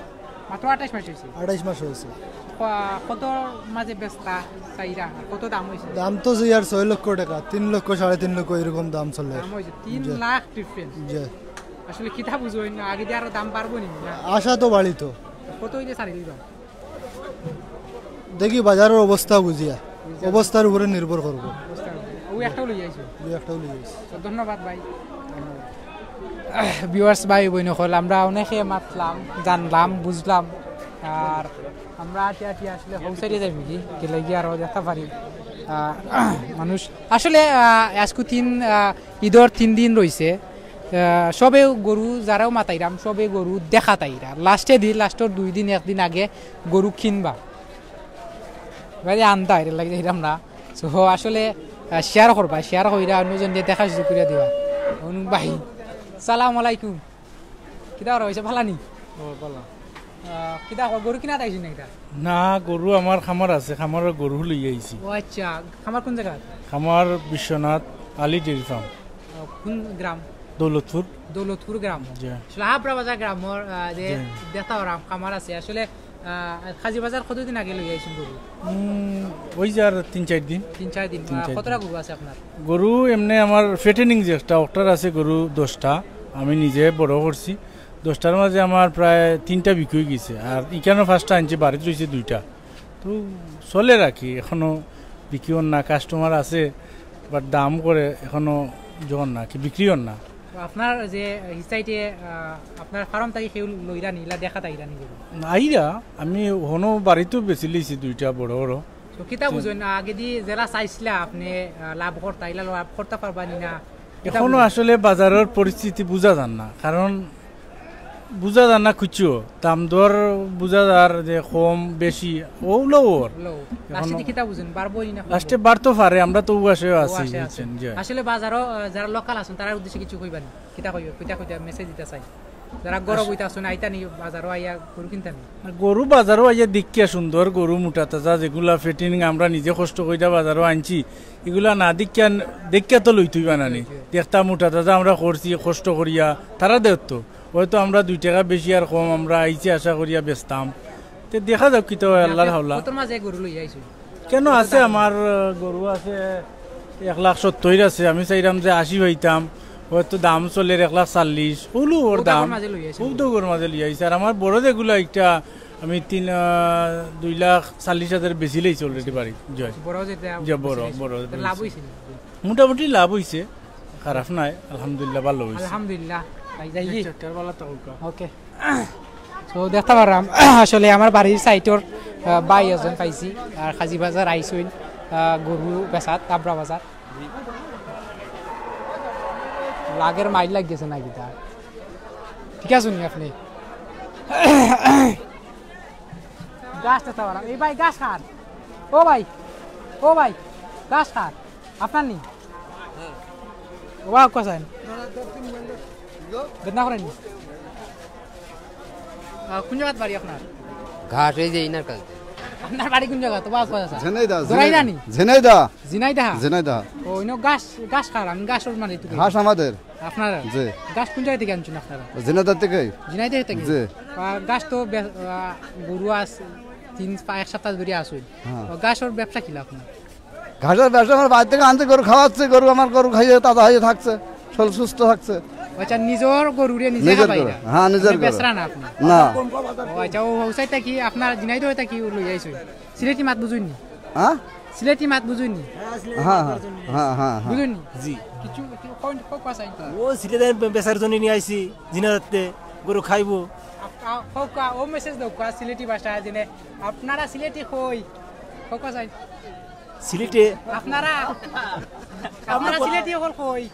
মাত্র আঠাশ মাস হইছে? আঠাশ মাস হইছে। ক-, কত মাঝে বেচতা চাইরা? কত দাম হইছে? দাম তো যে আর ছয় লক্ষ টাকা, তিন লক্ষ, সাড়ে তিন লক্ষ এরকম দাম চলে। দাম হইছে? জি। তিন লাখ difference। জি। আসলে কিতা বুঝবো না, আগে দিয়ে আরো দাম বাড়বো নি না? আশা তো বাড়িত। কত হইলে ছাড়ি দিবা? দেখি বাজারর অবস্থা বুঝিয়া, বুঝিয়া। অবস্থার উপরে নির্ভর করবো। অবস্থা বুঝিয়া। ওই একটাও লই আইছো? ওই একটাও লই আইছি। তো ধন্যবাদ ভাই। Viewers ভাই বইন অকল, আমরা অনেকে মাতলাম, জানলাম, বুঝলাম। আর আমরা আটি আটি আসলে হৌসাইডে যাইমুগি, গেলে গিয়ে আরো দেখতা পারি। আহ, মানুষ আসলে, আহ, আজকু তিন, আহ, ঈদর তিন দিন রইছে। আহ, সবে গরু যারাও মাতাইরাম, সবে গরু দেখাত আইরা। Last-এ দি, last-অর দুই দিন, একদিন আগে গরু কিনবা। ভাই আনতা এর লাগি যাইরাম না। So, আসলে, আহ, share করবা, share কইরা অন্যজন দিয়ে দেখা সুযোগ করিয়া দিবা। অনু ভাই, সালাম আলাইকুম। কিতা করা হইছে, ভালা নি? ও, ভালা। আহ, কিতা কর, গরু কিনাত আইছি না কিতা? না, গরু আমার খামার আছে, খামারর গরু লই আইছি। ও আচ্ছা, খামার কোন জায়গা? খামার বিশ্বনাথ আলী ডেইরি ফার্ম। আহ, কোন গ্রাম? দৌলতপুর। দৌলতপুর গ্রাম। জি। আসলে হাবরা বাজার গ্রামর, আহ, যে জি। দেখতা পাররাম খামার আছে, আসলে আহ, কাজী বাজার কতদিন আগে লই আইছেন গরু? উম, ওই যে আর তিন চার দিন। তিন চার দিন। তিন আহ, চার কতটা দিন। গরু আছে আপনার? গরু এমনি আমার ফেটেনিং যে একটা অক্টার আছে গরু দশটা, আমি নিজে বড় করছি। দশটার মাঝে আমার প্রায় তিনটা বিক্রি হয়ে গেছে, আর এখানে পাঁচটা আনছে, বাড়িতে রয়েছে দুইটা। তো চলে রাখি, এখনো বিক্রি হন না, কাস্টমার আছে, বাট দাম করে এখনো জন না কি বিক্রি হন না। তো আপনার যে হিসাইটে, আহ, আপনার ফার্ম থাকি কেউ লইরা নি, ইলা দেখা তাইরা নি গরু? আইরা, আমি হনো বাড়িতেও বেচি লইছি দুইটা বড় বড়। তো কিতা বুঝইন, আগেদি যেলা চাইছিলা আপনি, আহ, লাভ করতা, ইলা লাভ করতা পারবা নি না? কিতা এখনো বুঝইন? আসলে বাজারের পরিস্থিতি বুঝা যার না, কারণ বুঝা যার না কিচ্ছু। দাম দর বুঝা যার যে কম বেশি, ওগুলো ওর। লো। এখনো লাস্টে কিতা বুঝইন, বাড়বো নি না কমবো? লাস্টে বাড়তো পারে, আমরা তো ও আশায় ও আছি, আশায় আছি। বুঝছেন, জি। আসলে বাজারও, আহ, যারা লোকাল আছেন, তারার উদ্দেশ্যে কিছু কইবা নি? কিতা কইবা, কিতা কইতা মেসেজ দিতা চাই? যারা গরু আস- বইতা আছেন, আইতা নি বাজারও আইয়া গরু কিনতা নি? গরু বাজারও আইয়া দেখিয়া সুন্দর, গরু মোটা তাজা, যেগুলা ফেটিং আমরা নিজে কষ্ট করিয়া বাজারও আনছি, এগুলা না দেখিয়া, দেখিয়া তো লইতই বানানি। জি, জি। দেখতা মোটা তাজা আমরা করছি কষ্ট করিয়া, তারা দেওয়ার তো। হয়তো আমরা দুই টাকা বেশি আর কম আমরা আইছি আশা করিয়া বেচতাম। তে দেখা যাক কিতা হয়, আল্লাহর আপনি হাওলা। কতর মাঝে গরু লইয়া আইছেন? কেন আছে আমার, আহ, গরু আছে এক লাখ সত্তর আছে, আমি চাইলাম যে আশি পাইতাম, হয়তো দাম চলের এক লাখ চল্লিশ, ওলু ওর দাম। মাঝে লইয়া আইছেন? খুব দৌড়র মাঝে লইয়া আইছে। আর আমার বড় যেগুলা একটা আমি তিন, আহ, দুই লাখ চল্লিশ হাজার বেশি লইছি already বাড়ি। জয়। বড় যেটা যে বড়, বেশি লইছে। বড় তো লাভ বেশি। হইছে নি? মোটামুটি লাভ হইছে, খারাপ নাই, আলহামদুলিল্লাহ, ভালো হইছে। আলহামদুলিল্লাহ। ভাই, যাই কি? ওকে। তো দেখতা পারলাম, আসলে আমার বাড়ির সাইডর, আহ, ভাই একজন পাইছি, আর কাজী বাজার আইছইন, আহ, গরু বেচাত, তাবরা বাজার। লাগের মাইল লাগি গেছে না কিতা? ঠিক আছে নি আপনি? ঘাস দেখতা পারলাম। এই ভাই, ঘাস কার? ও ভাই, ও ভাই, ঘাস কার? আপনার নি? ও ভাই, কোথায়? বেদনা করেন নি? আহ, কোন জাগাত বাড়ি আপনার? ঘাস এই যে ইনার কাছে। আপনার বাড়ি কোন জাগাত? ঝিনাইদহ, ঝিনাইদহ। ঝিনাইদহ? ঝিনাইদহ। ও, ইনো ঘাস, ঘাস কার? আমি ঘাস ওর মানে একটু ঘাস আমাদের। আপনারা? জি। ঘাস কোন জাগা থাকি আনছইন আপনারা? ঝিনাইদহ থাকি। ঝিনাইদহ থাকি? জি। আহ, ঘাস তো বে-, আহ, গরু আছে, তিন পা-, এক সপ্তাহ ধরি আছে। হ্যাঁ। তো ঘাস ওর ব্যবসা কিলা আপনার? ঘাসের ব্যবসা আমার বাড়ি থাকি আনছি, গরু খাওয়াচ্ছি, গরু আমার গরু খাইয়া তাজা হইয়া থাকছে, শরীর সুস্থ থাকছে। আচ্ছা, নিজর গরুরে নিজে নিজর খাবাই গরু, না? হ্যাঁ, নিজর মানে গরু। বেচরা না আপনি? না। ও আচ্ছা, ও হোসাইটা কি আপনার ঝিনাইদহ থাকি লই আইছইন? সিলেটি মাত বুঝইন নি? হ্যাঁ? সিলেটি মাত বুঝইন নি? হ্যাঁ, হ্যাঁ, হ্যাঁ, হ্যাঁ। বুঝইন নি? জি। কিছু, কিছু point focus আইন। ও সিলেটে বে-, বেচার জন্য নিয়ে আইছি, ঝিনাইদহতে গরু খাইবো। আপ-, আ-, focus, ও message দাও, কা সিলেটি ভাষা, যেনে আপনারা সিলেটি কই? Focus আইন। সিলেটে? আপনারা, আপনারা সিলেটি অকল কই?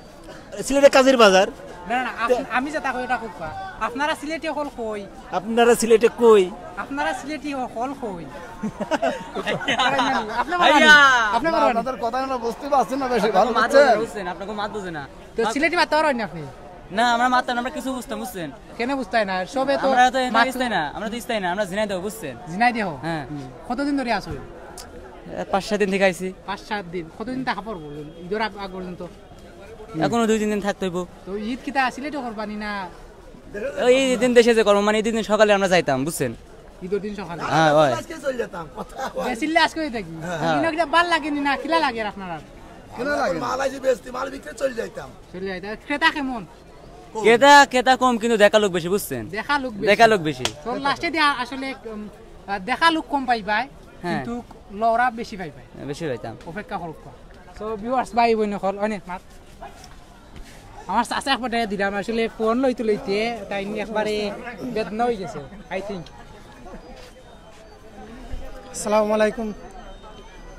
সিলেটে কাজীর বাজার। না, না, না, আপ-, তে- আমি যেটা কই ওটা খুব কম। আপনারা সিলেটি অকল কই? আপনারা সিলেটে কই? আপনারা সিলেটি অকল কই? আপনি বলেন, আইয়া। আপনি না, বলেন। আপনাদের কথা আমরা বুঝতে পারছি না বেশি, ভালো বুঝছেন? বুঝছেন, আপনাকে মাত বুঝে না। তো সিলেটি মাততে পারেন না আপনি? না, আমরা মাততাম না, আমরা কিছু বুঝতাম, বুঝছেন? কেন বুঝতে হয় না? সবে তো আমরা তো এখানে মাত- ইস্তাই না, আমরা তো ইস্তাই না, আমরা ঝিনাইদহ, বুঝছেন? ঝিনাইদহ? হ্যাঁ। কতদিন ধরে আছো? এ, পাঁচ সাত দিন থেকে আইছি। পাঁচ সাত দিন। কতদিন থাকা পড়বো? ঈদের আগ, আগ পর্যন্ত? এখনো দুই তিন দিন থাকতে হইব। তো ঈদ কিতা সিলেটে করবানি না? ওই ঈদের দিন দেশে যে করবো, মানে ঈদের দিন সকালে আমরা যাইতাম, বুঝছেন? ঈদের দিন সকালে? হ্যাঁ, ওই। আজকে চলে যেতাম। বেশিলে আজকে হয়ে থাকি। হ্যাঁ। ইনো কিতা ভালা লাগে নি না, কিলা লাগে আপনার? কিলা লাগে? মাল আইছে বেচতে, মাল বিক্রি চলে যাইতাম। চলে যাইতাম। ক্রেতা কেমন? কম। ক্রেতা, ক্রেতা কম, কিন্তু দেখা লোক বেশি, বুঝছেন? দেখা লোক বেশি। দেখা লোক বেশি। তো লাস্টে দিয়া আসলে, উম, আহ, দেখা লোক কম পাইবায়, হ্যাঁ। কিন্তু লওরা বেশি পাইবায়। হ্যাঁ, বেশি পাইতাম। অপেক্ষা করুক। So, viewers, ভাই বোন অকল, অনেক মাত। আমার চাচা এক পটাইয়া দিলাম, আসলে ফোন লইতে লইতে তাই একবারে বেদনা হয়ে গেছে, I think। আসসালামু আলাইকুম,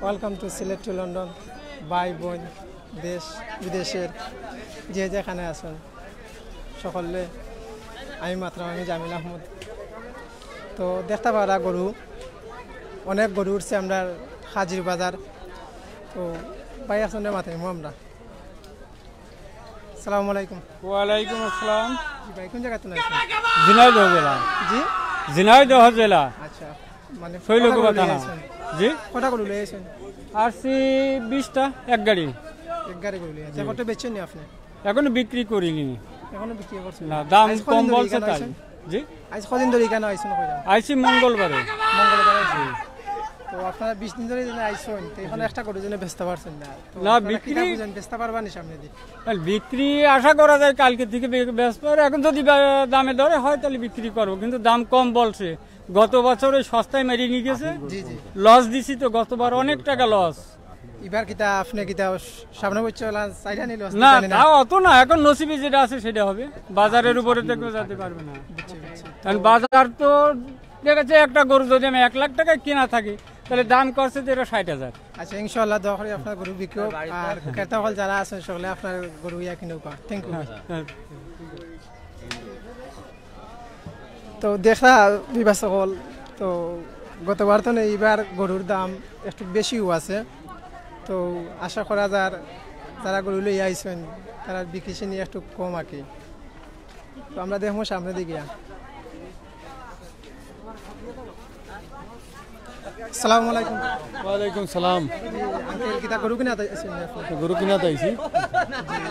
welcome to Sylhet to London। ভাই বোন, দেশ বিদেশের যে যেখানে আছেন, সকলে আমি মাতরাম, আমি জামিল আহমদ। তো দেখতা পারা গরু, অনেক গরু উঠছে আমরার কাজীর বাজার। তো ভাই একজনরে মাতাইমু আমরা। আসসালামু আলাইকুম। ওয়ালাইকুম আসসালাম। জি ভাই, কোন জায়গা থেকে আইছেন? ঝিনাইদহ জেলা। জি? ঝিনাইদহ জেলা। আচ্ছা, মানে শৈলকুপা কটা গরু থানা। লইয়া আইছেন? জি? কটা গরু লইয়া আইছেন? আরছি বিশটা, এক গাড়ি। এক গাড়ি গরু লইয়া আইছেন। জি। কত বেচছেন নি আপনি? এখনো বিক্রি করিনি। এখনো বিক্রি করছেন না, না? দাম আজ কম কয়দিন ধরে বলছে এখানে তাই। আছেন? জি। আইজ কদিন ধরি ইখানো আইছইন কইরা? আইছি মঙ্গলবারে। মঙ্গলবারে আইছইন। তো আপনারা বিশ দিন ধরি যেন আইছইন, তো এখন একটা গরু যেন বেচতা পারছইন না। তো না, আপনারা কিতা বিক্রি বুঝইন, বেচতা পারবা নি সামনেদি? আর বিক্রি আশা করা যায় কালকে থাকি বে-, বেচবো। আর এখন যদি বা-, দামে দরে হয় তাহলে বিক্রি করবো, কিন্তু দাম কম বলছে। গত বছর ওই সস্তায় মেরে নিয়ে গেছে, জি, জি। লস দিছি তো গতবার অনেক টাকা লস। এবার কিতা আপনে কিতা সামনে বছর চাইরা নিল না, জানি না। তা অত না, এখন নসিবে যেটা আছে সেটা হবে, বাজারের উপরে তো কেউ যেতে পারবে না। বুঝছি, বুঝছি। কারণ বাজার তো দেখা যাচ্ছে একটা গরু যদি আমি এক লাখ টাকায় কিনা থাকি, তাহলে দাম করছে তো এটা ষাট হাজার। আচ্ছা, ইনশাআল্লাহ দোয়া করি আপনার গরু বিক্রি হোক, আর ক্রেতা হল যারা আছেন সকলে আপনার গরু ইয়া কিনুক। Thank you. হ্যাঁ। তো দেখরা বিবাস হল, তো গতবার তো নেই, এবার গরুর দাম একটু বেশিও আছে। তো আশা করা যার যারা গরু লইয়া আইছেন তারা বিক্রি চিনি একটু কম আর কি। তো আমরা দেখবো সামনে দিকে। আসসালামু আলাইকুম। ওয়ালাইকুম সালাম। আঙ্কেল, কিতা গরু কিনা তাই আছেন আপনি? গরু কিনা তাইছি।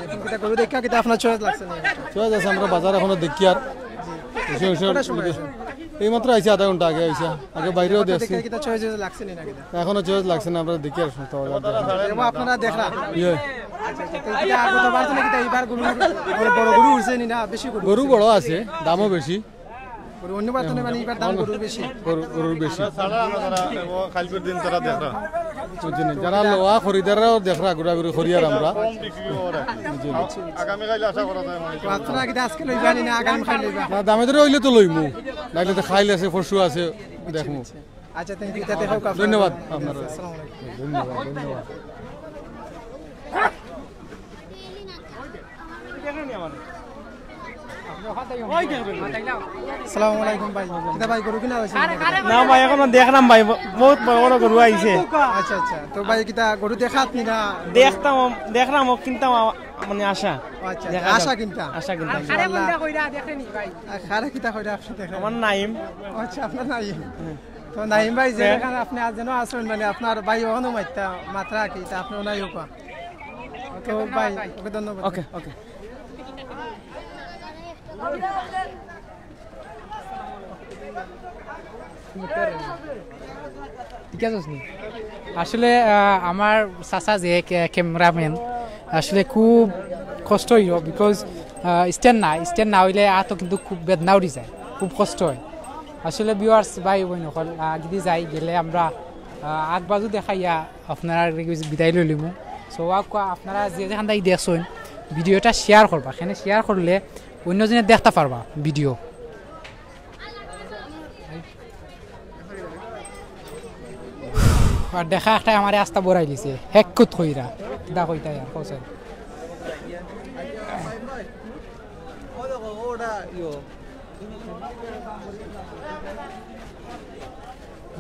এখন কিতা গরু দেখা কিতা আপনার চয়েস লাগছে না? চয়েস আছে, আমরা বাজার এখনো দেখি আর। জি। এসে, এসে কটার সময় আছে? এই মাত্র আইছি, আধা ঘন্টা আগে আইছি। আগে বাইরেও কত দেখছি। দেখে কিতা চয়েস লাগছে না কিতা? এখনো চয়েস লাগছে না, আমরা দেখি আর সস্তা বাজার দেখি। এবার আপনারা দেখরা? ইয়ে। আচ্ছা, আচ্ছা, তো কিতা গতবার তো নাকি তাই এবার গরু, মানে বড় গরু উঠছে নি না, বেশি গরু গরু উঠছে? বড় আছে, দামও বেশি। গরু অন্য বার তো নেই, মানে এবার দাম গরুর বেশি। গরু, গরুর বেশি। ছাড়া আমরা যারা ও কালকের দিন তারা দেখরা। বুঝছেন? যারা লোয়া খরিদাররাও দেখরা, ঘোরাঘুরি করি আর আমরা। কম বিক্রি করে। জি, জি। আগামীকাল আশা করা যায় মানে। তো আপনারা কিতা আজকে লইবা নি না আগামী কাল লইবা? না, দামে দরে হইলে তো লইমু। নাইলে তো খাইল আছে, পরশু আছে, দেখমু। আচ্ছা, থ্যাংক ইউ। এটা দেখো, ধন্যবাদ আপনারা। আসসালামু আলাইকুম। ধন্যবাদ, ধন্যবাদ। আসসালামু আলাইকুম ভাই। কিতা ভাই, গরু কিনা হয়েছে? না ভাই, এখনো দেখলাম ভাই, ব-, বহুত বড় বড় গরু আইছে। আচ্ছা, আচ্ছা। তো ভাই, কিতা গরু দেখাত নি না? দেখতাম, দেখলাম, ও কিনতাম, আ-, মানে আশা। আচ্ছা, দেখা আশা যাক। কিনতা? আশা কিনতাম। আর কারে ইনশাআল্লাহ। কোনটা কইরা দেখেনি ভাই? আর কারে কিতা কইরা আপনি দেখেন? আমার নাইম। আচ্ছা, আপনার নাইম। হুম। তো নাইম ভাই, হ্যাঁ। যেখানে আপনি আজ যেন আসুন, মানে আপনার ভাই ওখানে মাইতা, মাত্রা কি, তা আপনি ওনাই হোক। তো ভাই, ওকে ধন্যবাদ। ওকে, ওকে। ঠিক আছে নি? আসলে, আহ, আমার চাচা যে ক্যা-, ক্যামেরাম্যান, আসলে খুব কষ্ট হইল, because, আহ, স্ট্যান্ড না, স্ট্যান্ড না হইলে আতো কিন্তু খুব বেদনা উঠি যায়, খুব কষ্ট হয়। আসলে ভিউয়ার্স, ভাই বোন সকল, আহ, যদি যাই গেলে আমরা, আহ, আগ বাজু দেখাইয়া আপনারা বিদায় লই লিমু। So, আগ-, আপনারা যে যেখান থাকি দেখছেন, ভিডিওটা শেয়ার করবা, এখানে শেয়ার করলে অন্যজনে দেখতে পারবা ভিডিও। আর দেখা একটা আমারে আস্তা বড়াই দিছে, হেক্কুত কইরা। কিতা কইতায় আর, কও চাই।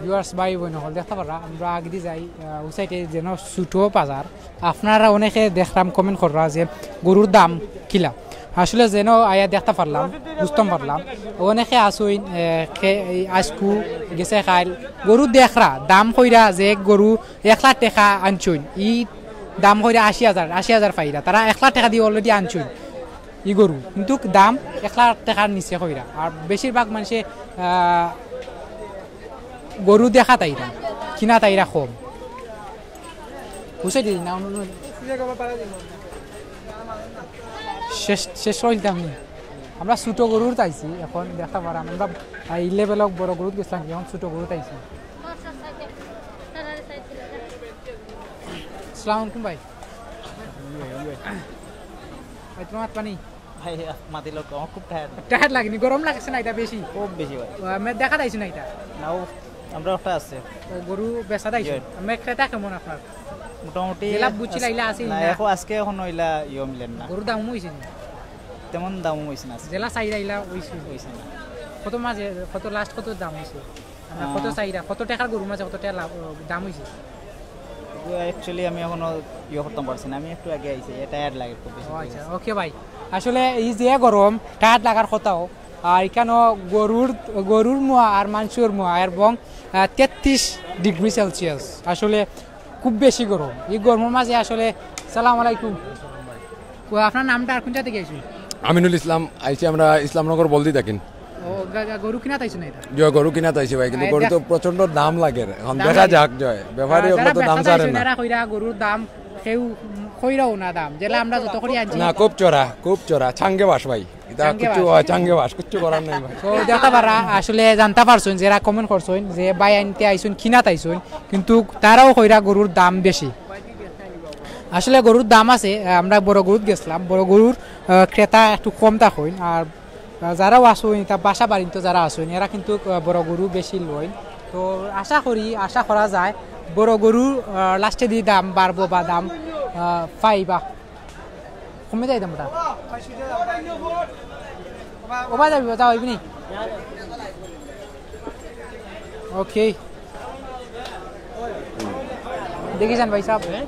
ভিউয়ার্স, ভাই বোন সকল, দেখতে পাররা, আমরা আগেদি যাই, আহ, ওই সাইডে যেন ছোট বাজার। আপনারা অনেকে দেখলাম কমেন্ট কররা যে গরুর দাম কিলা। আসলে যেন আয়া দেখতে পারলাম, বুঝতাম পারলাম। অনেকে আসইন, এ, খে-, এই আজকু গেছে খাইল। গরু দেখরা, দাম কইরা যে গরু এক লাখ টাকা আনছইন, ই দাম কইরা আশি হাজার, আশি হাজার পাইরা। তারা এক লাখ টাকা দিয়া already আনছইন ই গরু, কিন্তু দাম এক লাখ টাকার নিচে কইরা। আর বেশিরভাগ মানুষে, আহ, গরু দেখাত আইরা, কিনাত আইরা কম। বুঝাই দিই না, অন্য, অন্য। শেষ, শেষ করিতাম নি। আমরা ছোট গরুর চাইছি, এখন দেখতে পারাম। আমরা এই লেভেল বড় গরুত গেছিলাম, এখন ছোট গরুত আইছি। আসসালামু আলাইকুম ভাই। ভাই, তোমার মাত পানি? ভাই, মাতিল কম, আমার খুব টায়ার্ড। টায়ার্ড লাগেনি, গরম লাগছে না এটা বেশি? খুব বেশি ভাই। ও, আমি দেখা যাইছে না এটা। না, ও, আমরা ওটা আছে। ও, গরু বেচা দাইছে। জি। আমি ক্রেতা কেমন আপনার? মোটামুটি জেলা বুঝছি আজ-, লাইলা আছে না, না? এখন আজকে এখন ওইলা ইয়ে মিলেন না। গরুর দাম হইছে না? তেমন দাম হইছে না আজকে। জেলা চাইরা ইলা হইছে। হইছে না। কত মাঝে, কত লাস্ট কত দাম হইছে? আমরা কত আহ, চাইরা, কত টাকার গরুর মাঝে কত টাকা লাভ, দাম হইছে? Actually আমি এখনো ইয়ে করতাম পারছি না, আমি একটু আগে আইছি, এ টায়ার্ড লাগে খুব বেশি। ও আচ্ছা, ওকে ভাই। আসলে এই যে গরম, টায়ার্ড লাগার কথাও, আর এখানে গরুর, গরুর মোয়া আর মাংসর মোয়া এবং, আহ, তেত্রিশ ডিগ্রি সেলসিয়াস, আসলে খুব বেশি গরম। এই গরমের মাঝে আসলে, সালাম আলাইকুম। ও, আপনার নামটা আর কোন জায়গা থেকে আইছেন? আমিনুল ইসলাম, আইছি আমরা ইসলামনগর বলদি থাকি। ও, গা-, গা-, গরু কিনাত আইছো না এটা? জয়, গরু কিনাত আইছি ভাই, কিন্তু ভাই, গরু তো দেখ- প্রচণ্ড দাম লাগের। এখন দাম দেখা লাগে। যাক, জয়। ব্যাপারী আহ, অত যারা দাম বেচা ছাড়ে বেচে না। এরা কইরা গরুর দাম কেউ কইরাও না দাম, যেলা আমরা যত করি আনছি। না, খুব চড়া, খুব চড়া। চাঙ্গে বাস ভাই। এটা চাঙ্গে কিচ্ছু বাস। হয়, চাঙ্গে বাস, কিচ্ছু করার নাই ভাই। তো দেখতা পাররা, আসলে জানতা পারছইন, যেরা comment করছইন, যে ভাই আনতে আইছইন, কিনাত আইছইন, কিন্তু তারাও কইরা গরুর দাম বেশি। আসলে গরুর দাম আছে, আহ, আমরা বড় গরুত গেছিলাম, বড় গরুর, আহ, ক্রেতা একটু কম থাকইন, আর, আহ, যারাও আছইন, তা বাসা বাড়িত যারা আছইন, এরা কিন্তু, আহ, বড় গরু বেশি লইন। তো আশা করি, আশা করা যায় বড় গরু, আহ, last-এ দি দাম বাড়বো বা দাম, আহ, পাইবা। কমে যাই দামটা। ওবা যাবি, যাও, হইবি নি? OK। দেখি যান ভাই সাহেব।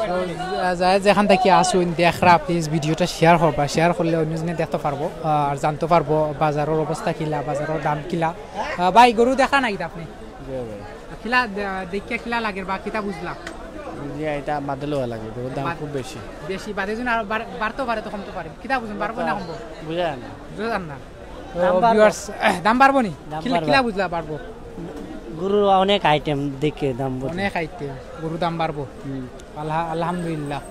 তো, আহ, যায় যেখান থাকি আছইন দেখরা, please video-টা share করবা, share করলে অন্যজনে দেখতা পারবো আর জানতা পারবো বাজারর অবস্থা কিলা, বাজারর দাম কিলা। আহ, ভাই, গরু দেখরা নাকি আপনি? জি ভাই। কিলা দে-, দেখিয়া কিলা লাগের বা কিতা বুঝলা? জি, এটা বাদে লওয়া লাগে, গরুর দাম বাদ-, খুব বেশি। বেশি, বাদে যদি আরো বাড়-, বাড়তেও পারে তো কমতেও পারে। কিতা বুঝুন, বাড়বো না কমবো? বুঝা যায় না। বুঝা যায় না। তো দাম বাড়বো। Viewers, দাম বাড়বো নি? দাম কিলা, বাড়বো। কিলা বুঝলা বাড়বো? গরুর অনেক item দেখে দাম বাড়বো। অনেক item, গরুর দাম বাড়বো। হুম। আলহা-, আলহামদুলিল্লাহ।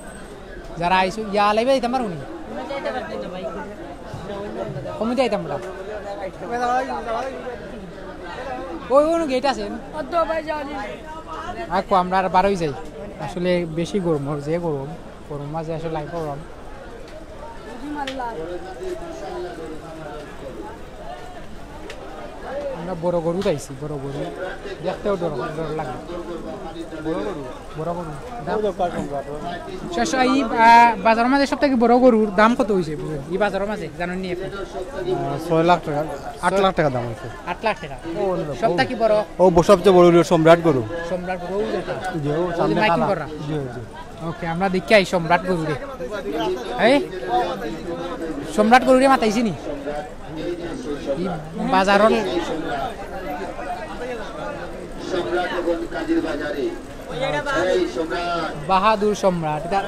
যারা আইছো, ইয়া, live-এ দিতাম পারবো নি? কমিটি আইতাম আমরা। ওই, ওই, gate আছে। আর কো, আমরা আর বারোই যাই। আসলে বেশি গরম, ওর যে গরম, গরম মাঝে আসলে live করলাম। আমরা বড় গরু চাইছি, বড় গরু। দেখতেও ডর, ডর লাগে। বড় গরু? বড় গরু। দাম? শেষ, এই, আহ, বাজারর মাঝে সব থাকি বড় গরুর দাম কত অইছে বুঝুন? এই বাজারর মাঝে, জানেন নি আপনি? আহ, ছয় লাখ টাকা, আট লাখ টাকা দাম অইছে। আট লাখ টাকা? ও, অন্য সব থাকি বড়? ও, ব-, সবচেয়ে বড় অইলো সম্রাট গরু। সম্রাট গরু, ও যেটা? জি, ও ওই যে সামনে মাইকিং কালা। করা? জি, জি। OK, আমরা দেখি আই সম্রাট গরুরে। এই সম্রাট গরুরে মাতাইছি নি? এই বাজারর বাহাদুর সম্রাট, এটা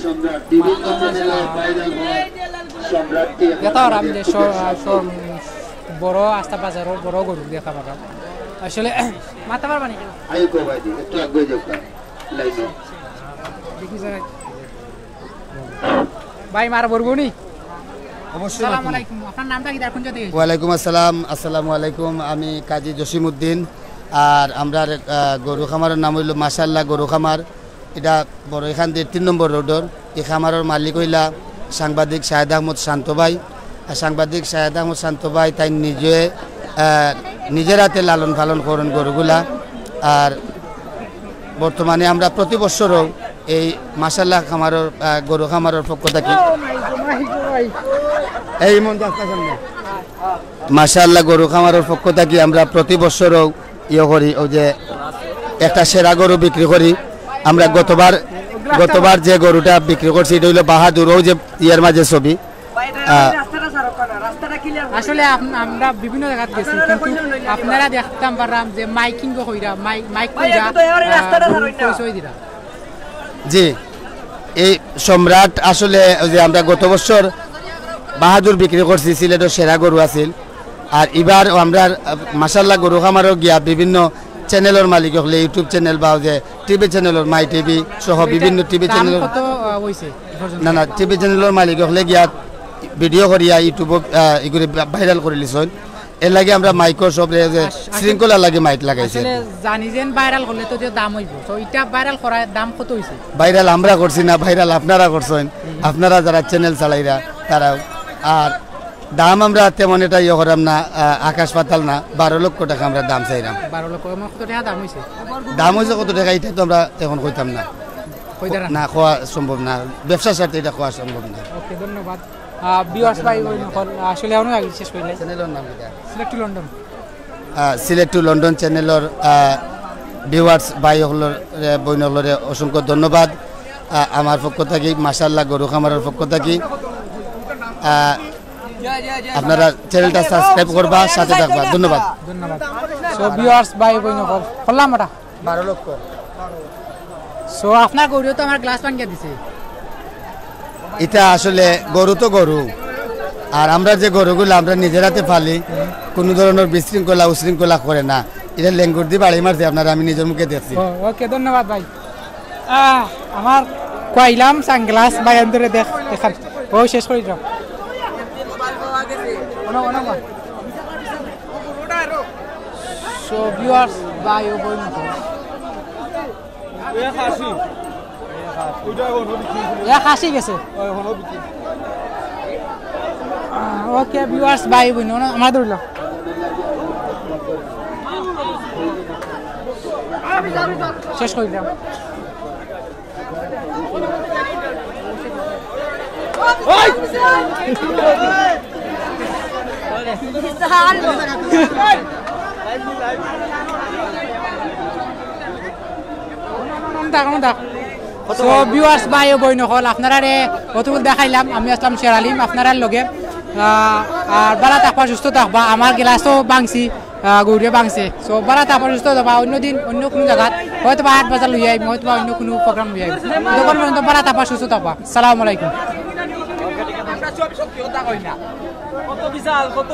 সম্রাট, বিভিন্ন channel-এ viral হয়। সম্রাট কি এখন দেখতে পারলাম আমাদের যে স-, স-, বড় আস্তা বাজারর বড় গরু দেখতে পারলাম। আসলে মারতে পারবা নি? আয়ো কো ভাই, একটু আগে যাও কা, লাইনে। দেখি স্যার। ভাই, মারা পড়বো নি? অবশ্যই আসসালামু মারবো। আলাইকুম। আপনার নামটা কি? কোন জায়গা থেকে? ওয়ালাইকুম আসসালাম, আসসালামু আলাইকুম। আমি কাজী জসিমউদ্দিন। আর আমরার, আহ, গরু খামারর নাম অইলো মাশাআল্লাহ গরু খামার। এটা বড়ইখান্দির তিন নম্বর রোডর। এই খামারর মালিক অইলা সাংবাদিক শাহেদ আহমদ শান্ত ভাই। আর সাংবাদিক শাহেদ আহমদ শান্ত ভাই তাইন নিজে, আহ, নিজের হাতে লালন পালন করইন গরুগুলা। আর বর্তমানে আমরা প্রতি বছরও এই মাশাআল্লাহ খামারর, আহ, গরু খামারর পক্ষ থাকি, এই মন যাত্রা সামনে, মাশাআল্লাহ গরু খামারর পক্ষ থাকি আমরা প্রতি বছরও ইয়ে করি, ওই যে একটা সেরা গরু বিক্রি করি। আমরা গতবার, গতবার যে গরুটা বিক্রি করছি, এটা অইলো বাহাদুর, ওই যে ইয়ের মাঝে ছবি। আহ, আসলে আপ-, আমরা বিভিন্ন জায়গাত গেছি, কিন্তু আপনারা দেখতাম পারলাম যে মাইকিং কইরা, মাই-, মাইক কইরা, আহ, পরিচয় দিরা। জি, এই সম্রাট আসলে ওই যে আমরা গত বছর বাহাদুর বিক্রি করছি, সিলেটর সেরা গরু আছিল। আর এবার আমরা, আহ, মাশাআল্লাহ গরু খামারও গিয়া বিভিন্ন channel-র মালিক অকলে, YouTube channel বা ওই যে TV channel-র, মাই টিভি সহ বিভিন্ন TV channel-র, কত, আহ, অইছে? না, না, TV channel-র মালিক অকলে গিয়া video করিয়া YouTube-ও, আহ, ইগুলি বা-, viral করিলিছইন। এর লাগি আমরা মাইকর সবরে যে আস-, আসলে, শৃঙ্খলার লাগি মাইক লাগাইছি আর কি। জানি যেন viral করলে তো যে দাম অইবো, তো ইটা viral করার দাম কত অইছে? Viral আমরা করছি না, viral আপনারা করছইন। হুম। আপনারা যারা channel চালাইরা তারা। আর দাম আমরা তেমন এটা ইয়ে করাম না, আহ, আকাশ পাতাল না, বারো লক্ষ টাকা আমরা দাম চাইরাম। বারো লক্ষ, এমন কত টাকা দাম অইছে? দাম অইছে কত টাকা, এটা তো আমরা এখন কইতাম না। কইতারা না? না, কওয়া সম্ভব না, ব্যবসার স্বার্থে এটা কওয়া সম্ভব না। OK, ধন্যবাদ। আহ, viewers ভাই বোন অকল, আসলে অনেক আগে শেষ করলে। Channel-র নাম কিতা? Select to London। Ah, Select to London channel-র, আহ, viewers ভাই অকলর, এ, বোন অকলরে অসংখ্য ধন্যবাদ। আহ, আমার পক্ষ থাকি, মাশাআল্লাহ গরু খামারর পক্ষ থাকি, আহ, আপনারা channel-টা subscribe করবা, সাথে থাকবা। ধন্যবাদ। ধন্যবাদ। So, viewers ভাই বোন অকল, করলাম ওটা। বারো লক্ষ। So, আপনার গরুয়ে তো আমার glass ভাঙ্গিয়া দিছে। এটা আসলে গরু তো গরু, আর আমরা যে গরুগুলা আমরা নিজের হাতে পালি, কোনো ধরনের বিশৃঙ্খলা উশৃঙ্খলা করে না। এটা লেঙ্গুর দি বাড়ি মারছে, আপনারা আমি নিজের মুখে দেখছি। ও, ওকে, ধন্যবাদ ভাই। আহ, আমার কইলাম সানগ্লাস ভাই অন্তরে দেখ, দেখান। ও শেষ করে দিলাম। অনো, অনো, অনো। So, viewers, ভাই ও বইন। এ খাসি। ওইটা এখনো বিক্রি হয়নি। এ খাসি গেছে। ওই এখনো বিক্রি। আহ, ওকে, viewers, ভাই বইন, অনো, আমার ধরল। শেষ করে দিলাম। So, viewers, ভাই ও বইন অকল, আপনারারে অতগুলো দেখাইলাম। আমি আছলাম শের আলিম, আপনারার লগে। আহ, আর ভালা থাকবা, সুস্থ থাকবা। আমার গ্লাসও ভাঙছি, আহ, গরুয়ে ভাঙছে। So, ভালা থাকবা, সুস্থ থাকবা। অন্য দিন অন্য কোনো জাগাত হয়তো বা হাট বাজার লইয়া আইমু, হয়তো বা অন্য কোনো program লইয়া আইমু। তখন পর্যন্ত ভালা থাকবা, সুস্থ থাকবা। সালামু আলাইকুম। কত বিশাল, কত?